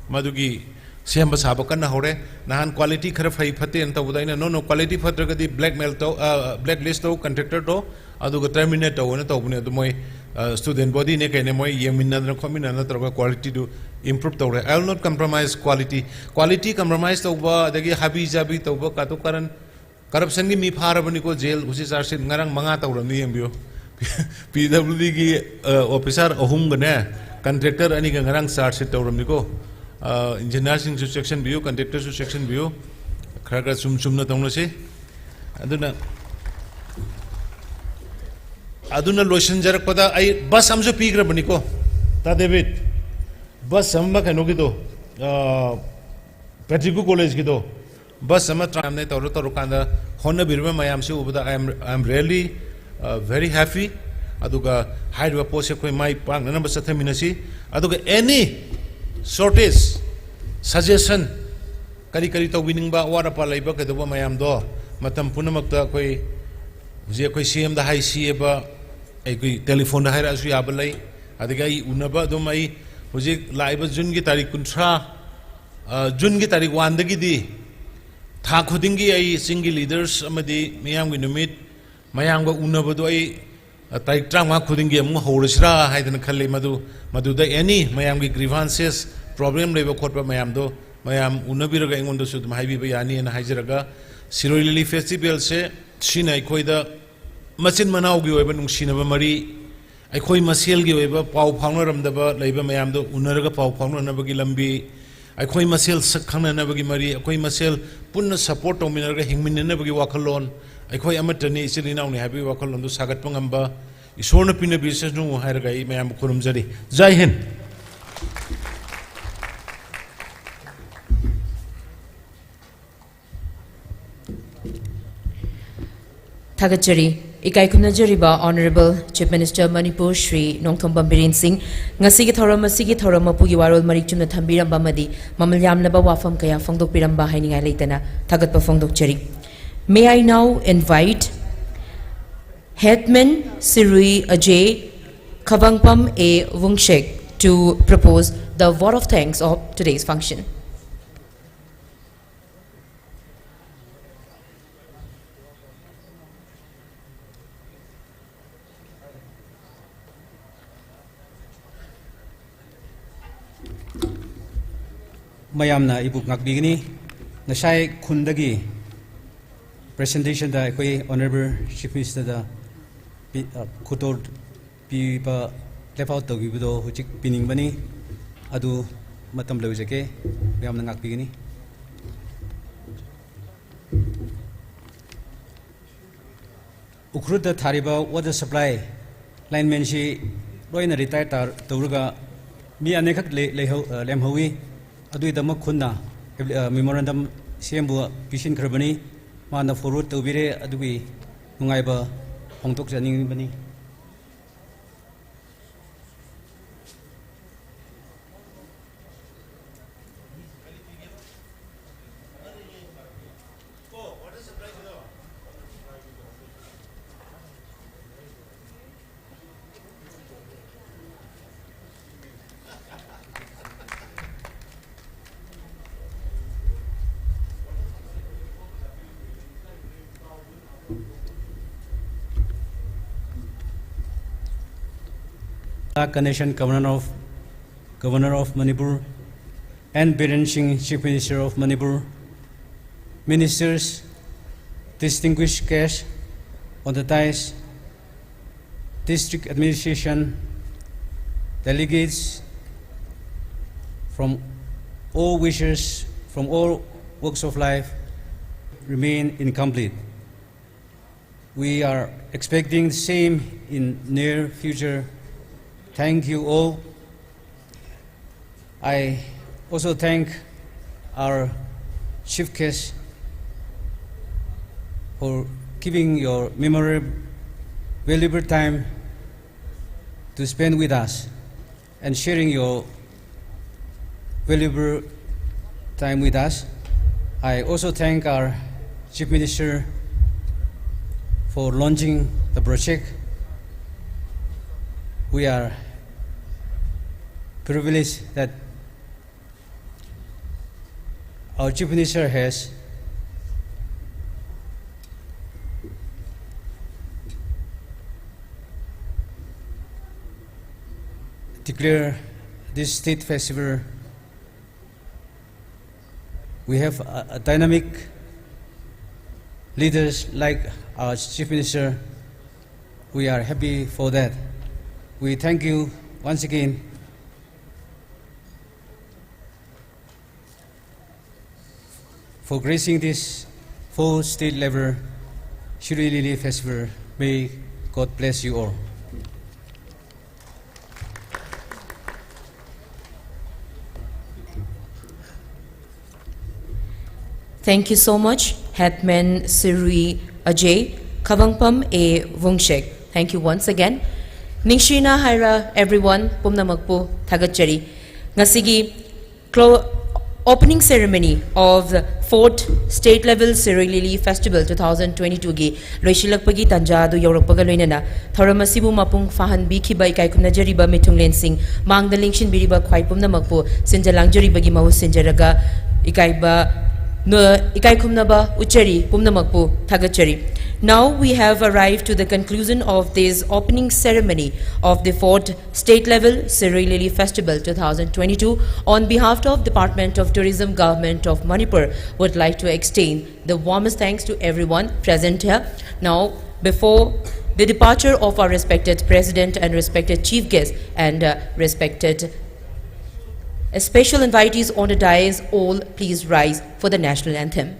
ꯃꯗꯨꯒꯤ ꯁꯦꯝꯕ ꯁꯥꯕ ꯀꯟꯅ ꯍꯧꯔꯦ꯫ ꯅꯍꯥꯟ ꯀ꯭ꯋꯥꯂꯤꯇꯤ ꯈꯔ ꯐꯩ ꯐꯠꯇꯦꯅ ꯇꯧꯕꯗ ꯑꯩꯅ, "No, no, ꯀ꯭ꯋꯥꯂꯤꯇꯤ ꯐꯠꯇ꯭ꯔꯒꯗꯤ ꯕ꯭ꯂꯦꯛꯃꯦꯜ ꯇꯧ, ꯑ, ꯕ꯭ꯂꯦꯛ ꯂꯤꯁ ꯇꯧ, ꯀꯟꯇ꯭ꯔꯦꯛꯇꯔꯗꯣ, ꯑꯗꯨꯒ ꯇꯔꯃꯤꯅꯦꯠ ꯇꯧ" ꯍꯥꯏꯅ ꯇꯧꯕꯅꯦ꯫ ꯑꯗꯨ ꯃꯣꯏ, ꯑ, ꯁ꯭ꯇꯨꯗꯦꯟꯠ ꯕꯣꯗꯤꯅꯦ ꯀꯩꯅꯦ ꯃꯣꯏ ꯌꯦꯡꯃꯤꯟꯅꯗꯅ ꯈꯣꯠꯃꯤꯟꯅꯗꯅ ꯇꯧꯔꯒ ꯀ꯭ꯋꯥꯂꯤꯇꯤꯗꯨ ꯏꯝꯄ꯭ꯔꯨꯞ ꯇꯧꯔꯦ꯫ I will not compromise quality꯫ Quality compromise ꯇꯧꯕ, ꯑꯗꯒꯤ ꯍꯥꯕꯤ ꯖꯥꯕꯤ ꯇꯧꯕ, ꯀꯥꯇꯨ ꯀꯥꯔꯟ, ꯀꯔꯞꯁꯟꯒꯤ ꯃꯤ ꯐꯥꯔꯕꯅꯤꯀꯣ, ꯖꯦꯜ ꯍꯧꯖꯤꯛ ꯆꯥꯔꯖ ꯁꯤꯠ ꯉꯔꯥꯡ ꯃꯉꯥ ꯇꯧꯔꯕꯅꯤ, ꯌꯦꯡꯕꯤꯌꯨ꯫ ꯄꯤ ꯗꯕ꯭ꯂꯤꯎ ꯗꯤꯒꯤ, ꯑ, ꯑꯣꯐꯤꯁꯥꯔ ꯑꯍꯨꯝꯒꯅꯦ, ꯀꯟꯇ꯭ꯔꯦꯛꯇꯔ ꯑꯅꯤꯒ ꯉꯔꯥꯡ ꯆꯥꯔꯖ ꯁꯤꯠ ꯇꯧꯔꯕꯅꯤꯀꯣ꯫ ꯏꯟꯖꯤꯅꯤꯌꯥꯔꯁꯤꯡꯁꯨ ꯆꯦꯛꯁꯤꯟꯕꯤꯌꯨ, ꯀꯟꯇ꯭ꯔꯦꯛꯇꯔꯁꯨ ꯆꯦꯛꯁꯤꯟꯕꯤꯌꯨ꯫ ꯈꯔ ꯈꯔ ꯆꯨꯝ ꯆꯨꯝꯅ ꯇꯧꯅꯁꯤ꯫ ꯑꯗꯨꯅ ꯑꯗꯨꯅ ꯂꯣꯏꯁꯤꯟꯖꯔꯛꯄꯗ ꯑꯩ ꯕꯁ ꯑꯃꯁꯨ ꯄꯤꯈ꯭ꯔꯕꯅꯤꯀꯣ, ꯇꯥ ꯗꯦꯕꯤꯠ, ꯕꯁ ꯑꯃ ꯀꯩꯅꯣꯒꯤꯗꯣ, ꯄꯦꯇ꯭ꯔꯤꯀꯨ ꯀꯣꯂꯦꯖꯀꯤꯗꯣ, ꯕꯁ ꯑꯃ ꯇ꯭ꯔꯥꯝꯅꯦ ꯇꯧꯔ ꯇꯧꯔꯀꯥꯟꯗ ꯍꯣꯠꯅꯕꯤꯔꯤꯕ ꯃꯌꯥꯝꯁꯤ ꯎꯕꯗ I am, I am really, uh, very happy꯫ ꯑꯗꯨꯒ ꯍꯥꯏꯔꯤꯕ ꯄꯣꯠꯁꯦ ꯑꯩꯈꯣꯏ ꯃꯥꯏ ꯄꯥꯛꯅꯅꯕ ꯆꯠꯊꯃꯤꯟꯅꯁꯤ꯫ ꯑꯗꯨꯒ any shortage, suggestion, ꯀꯔꯤ ꯀꯔꯤ ꯇꯧꯕꯤꯅꯤꯡꯕ, ꯑꯋꯥꯠ ꯑꯄꯥ ꯂꯩꯕ ꯀꯩꯗꯧꯕ ꯃꯌꯥꯝꯗꯣ ꯃꯇꯝ ꯄꯨꯝꯅꯃꯛꯇ ꯑꯩꯈꯣꯏ ꯍꯧꯖꯤꯛ ꯑꯩꯈꯣꯏ ꯁꯤ ꯑꯦꯝꯗ ꯍꯥꯏ ꯁꯤ ꯑꯦꯕ ꯑꯩꯈꯣꯏ ꯇꯦꯂꯤꯐꯣꯟꯗ ꯍꯥꯏꯔꯛꯑꯁꯨ ꯌꯥꯕ ꯂꯩ꯫ ꯑꯗꯒꯤ ꯑꯩ ꯎꯅꯕ ꯑꯗꯨꯝ ꯑꯩ ꯍꯧꯖꯤꯛ ꯂꯥꯛꯏꯕ ꯖꯨꯟꯒꯤ ꯇꯥꯔꯤꯛ ꯀꯨꯟꯊ꯭ꯔꯥ, ꯑ, ꯖꯨꯟꯒꯤ ꯇꯥꯔꯤꯛ ꯋꯥꯟꯗꯒꯤꯗꯤ ꯊꯥ ꯈꯨꯗꯤꯡꯒꯤ ꯑꯩ ꯆꯤꯡꯒꯤ ꯂꯤꯗꯔꯁ ꯑꯃꯗꯤ ꯃꯤꯌꯥꯝꯒꯤ ꯅꯨꯃꯤꯠ, ꯃꯌꯥꯝꯒ ꯎꯅꯕꯗꯣ ꯑꯩ, ꯑ, ꯇꯥꯔꯤꯛ ꯇꯔꯥꯃꯉꯥ ꯈꯨꯗꯤꯡꯒꯤ ꯑꯃꯨꯛ ꯍꯧꯔꯁꯤꯔꯥ ꯍꯥꯏꯗꯅ ꯈꯜꯂꯤ꯫ ꯃꯗꯨ, ꯃꯗꯨꯗ ꯑꯦꯅꯤ ꯃꯌꯥꯝꯒꯤ ꯒ꯭ꯔꯤꯚꯥꯟꯁꯦꯁ, ꯄ꯭ꯔꯣꯕ꯭ꯂꯦꯝ ꯂꯩꯕ ꯈꯣꯠꯄ ꯃꯌꯥꯝꯗꯣ ꯃꯌꯥꯝ ꯎꯅꯕꯤꯔꯒ ꯑꯩꯉꯣꯟꯗꯁꯨ ꯑꯗꯨꯝ ꯍꯥꯏꯕꯤꯕ ꯌꯥꯅꯤꯅ ꯍꯥꯏꯖꯔꯒ, ꯁꯤꯔꯣꯏ ꯂꯤꯂꯤ ꯐꯦꯁꯇꯤꯚꯦꯜꯁꯦ ꯁꯤꯅ ꯑꯩꯈꯣꯏꯗ ꯃꯆꯤꯟ ꯃꯅꯥꯎꯒꯤ ꯑꯣꯏꯕ ꯅꯨꯡꯁꯤꯅꯕ ꯃꯔꯤ, ꯑꯩꯈꯣꯏ ꯃꯁꯦꯜꯒꯤ ꯑꯣꯏꯕ ꯄꯥꯎ ꯐꯥꯎꯅꯔꯝꯗꯕ ꯂꯩꯕ ꯃꯌꯥꯝꯗꯣ ꯎꯅꯔꯒ ꯄꯥꯎ ꯐꯥꯎꯅꯅꯕꯒꯤ ꯂꯝꯕꯤ, ꯑꯩꯈꯣꯏ ꯃꯁꯦꯜ ꯁꯛ ꯈꯪꯅꯅꯕꯒꯤ ꯃꯔꯤ, ꯑꯩꯈꯣꯏ ꯃꯁꯦꯜ ꯄꯨꯟꯅ ꯁꯄꯣꯔꯠ ꯇꯧꯃꯤꯟꯅꯔꯒ ꯍꯤꯡꯃꯤꯟꯅꯅꯕꯒꯤ ꯋꯥꯈꯜꯂꯣꯟ, ꯑꯩꯈꯣꯏ ꯑꯃꯠꯇꯅꯤ, ꯏꯆꯤꯜ ꯏꯅꯥꯎꯅꯤ ꯍꯥꯏꯕꯒꯤ ꯋꯥꯈꯜꯂꯣꯟꯗꯨ ꯁꯥꯒꯠꯄ ꯉꯝꯕ ꯏꯁꯣꯔꯅ ꯄꯤꯅꯕꯤꯁꯅꯨ ꯍꯥꯏꯔꯒ ꯑꯩ ꯃꯌꯥꯝꯕꯨ ꯈꯨꯔꯨꯝꯖꯔꯤ꯫ ꯖꯥꯏ ꯍꯤꯟ꯫ ꯊꯥꯒꯠꯆꯔꯤ꯫ ꯏꯀꯥꯏ ꯈꯨꯝꯅꯖꯔꯤꯕ Honourable Chief Minister Manipur Shri Nongthombam Biren ꯁꯤꯡ, ꯉꯁꯤꯒꯤ ꯊꯧꯔꯝ ꯑꯁꯤꯒꯤ ꯊꯧꯔꯝ ꯃꯄꯨꯒꯤ ꯋꯥꯔꯣꯜ ꯃꯔꯤꯛ ꯆꯨꯝꯅ ꯊꯝꯕꯤꯔꯝꯕ ꯑꯃꯗꯤ ꯃꯃꯜ ꯌꯥꯝꯂꯕ ꯋꯥꯐꯝ ꯀꯌꯥ ꯐꯣꯡꯗꯣꯛꯄꯤꯔꯝꯕ ꯍꯥꯏꯅꯤꯡꯉꯥꯏ ꯂꯩꯇꯅ ꯊꯥꯒꯠꯄ ꯐꯣꯡꯗꯣꯛꯆꯔꯤ꯫ May I now invite Headman Sirui Ajay, Khavangpam A Wungshek to propose the vote of thanks of today's function. ꯃꯌꯥꯝꯅ ꯑꯩꯕꯨ ꯉꯥꯛꯄꯤꯒꯅꯤ꯫ ꯉꯁꯥꯏ ꯈꯨꯟꯗꯒꯤ ꯄ꯭ꯔꯦꯖꯦꯟꯇꯦꯁꯟꯗ ꯑꯩꯈꯣꯏ Honourable Chief Ministerꯗ ꯄꯤ-, ꯑ, ꯈꯨꯗꯣꯜ ꯄꯤꯕ, ꯂꯦꯞ ꯑꯥꯎꯠ ꯇꯧꯈꯤꯕꯗꯣ ꯍꯧꯖꯤꯛ ꯄꯤꯅꯤꯡꯕꯅꯤ꯫ ꯑꯗꯨ ꯃꯇꯝ ꯂꯧꯖꯒꯦ꯫ ꯃꯌꯥꯝꯅ ꯉꯥꯛꯄꯤꯒꯅꯤ꯫ ꯎꯈ꯭ꯔꯨꯜꯗ ꯊꯥꯔꯤꯕ water supply linemanꯁꯤ ꯂꯣꯏꯅ retire ꯇꯥ-, ꯇꯧꯔꯒ ꯃꯤ ꯑꯅꯤꯈꯛ ꯂꯩ-, ꯂꯩꯍꯧ-, ꯑ, ꯂꯦꯝꯍꯧꯋꯤ꯫ ꯑꯗꯨꯒꯤꯗꯃꯛ ꯈꯨꯟꯅ, ꯑ, memorandum ꯁꯦꯝꯕ ꯄꯤꯁꯤꯟꯈ꯭ꯔꯕꯅꯤ꯫ ꯃꯥꯅ forward ꯇꯧꯕꯤꯔꯦ꯫ ꯑꯗꯨꯒꯤ ꯅꯨꯡꯉꯥꯏꯕ ꯐꯣꯡꯗꯣꯛꯆꯅꯤꯡꯕꯅꯤ꯫ Ganesan, Governor of, Governor of Manipur, N Biren Singh, Chief Minister of Manipur, Ministers, distinguished guests on the dais, district administration, delegates from all wishes, from all walks of life, remain incomplete. We are expecting the same in near future. Thank you all. I also thank our chief guest for giving your memorable, valuable time to spend with us and sharing your valuable time with us. I also thank our Chief Minister for launching the project. We are privileged that our Chief Minister has declared this state festival. We have a, a dynamic leaders like our Chief Minister. We are happy for that. We thank you once again. for gracing this fourth state level Shirui Lily Festival. May God bless you all. Thank you so much, Headman Sirui Ajay, Kavangpam A Vungshek. Thank you once again. Ningshina Haira, everyone, pumnamakpu thagatchari. Ngasigi clo- opening ceremony of the fourth State Level Sirui Lily Festival twenty twenty-two gi loishilakpagi tanja adu yaurakpaga loinana, thoram asibu mapung fahan bikhiba ikai khumnajariba mithunglensing, mangda lingshin biriba khwai pumnamakpu, sinja langjaribagi mahu sinjaraga, ikaiba, no, ikai khumnaba uchari pumnamakpu thagatchari. Now we have arrived to the conclusion of this opening ceremony of the fourth State Level Sirui Lily Festival twenty twenty-two. On behalf of Department of Tourism, Government of Manipur would like to extend the warmest thanks to everyone present here. Now, before the departure of our respected President and respected Chief Guest and uh, respected special invitees on the dais, all please rise for the national anthem.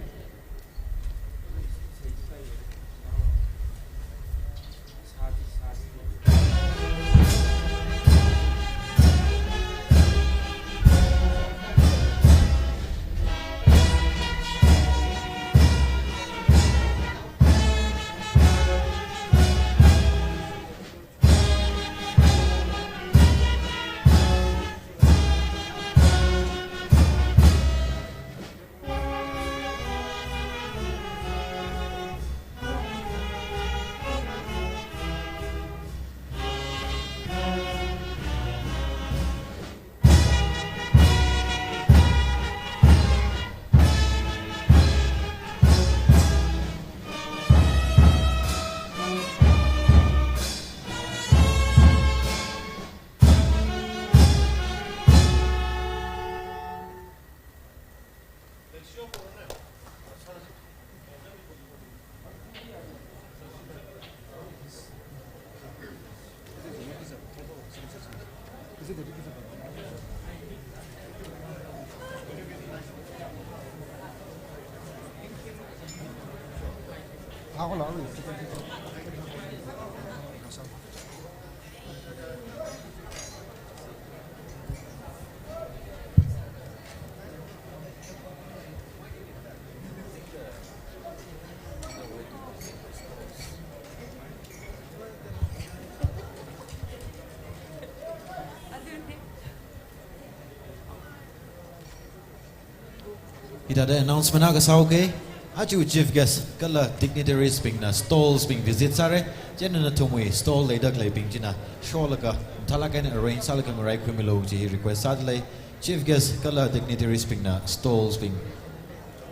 Hithāda announcement akha sāuge. Aja chief guest kala dignitaries bingna stalls bing visit sāre. Chieina nathumwui stall leida khaleibing china sholaga, mathālāk eina arrange sālaga maraikhuimilu kaji request sādalei. Chief guest kala dignitaries bingna stalls bing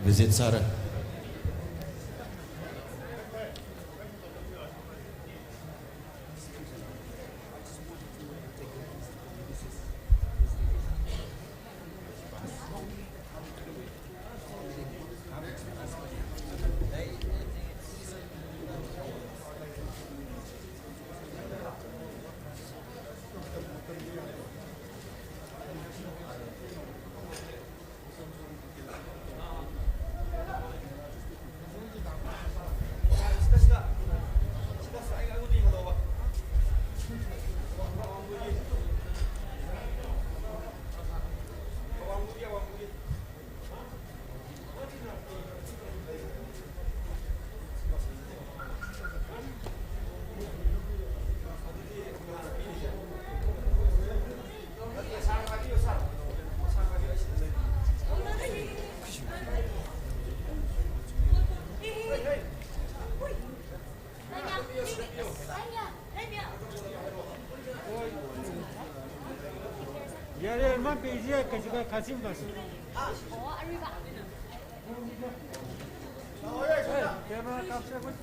visit sāre. ꯌꯥꯔꯦ, ꯃꯥ ꯄꯤꯔꯤꯁꯦ ꯀꯩꯁꯨ ꯀꯥꯏ-, ꯈꯥꯁꯤꯝ bus. Camera ꯀꯥꯞꯁꯦ ꯑꯩꯈꯣꯏ꯫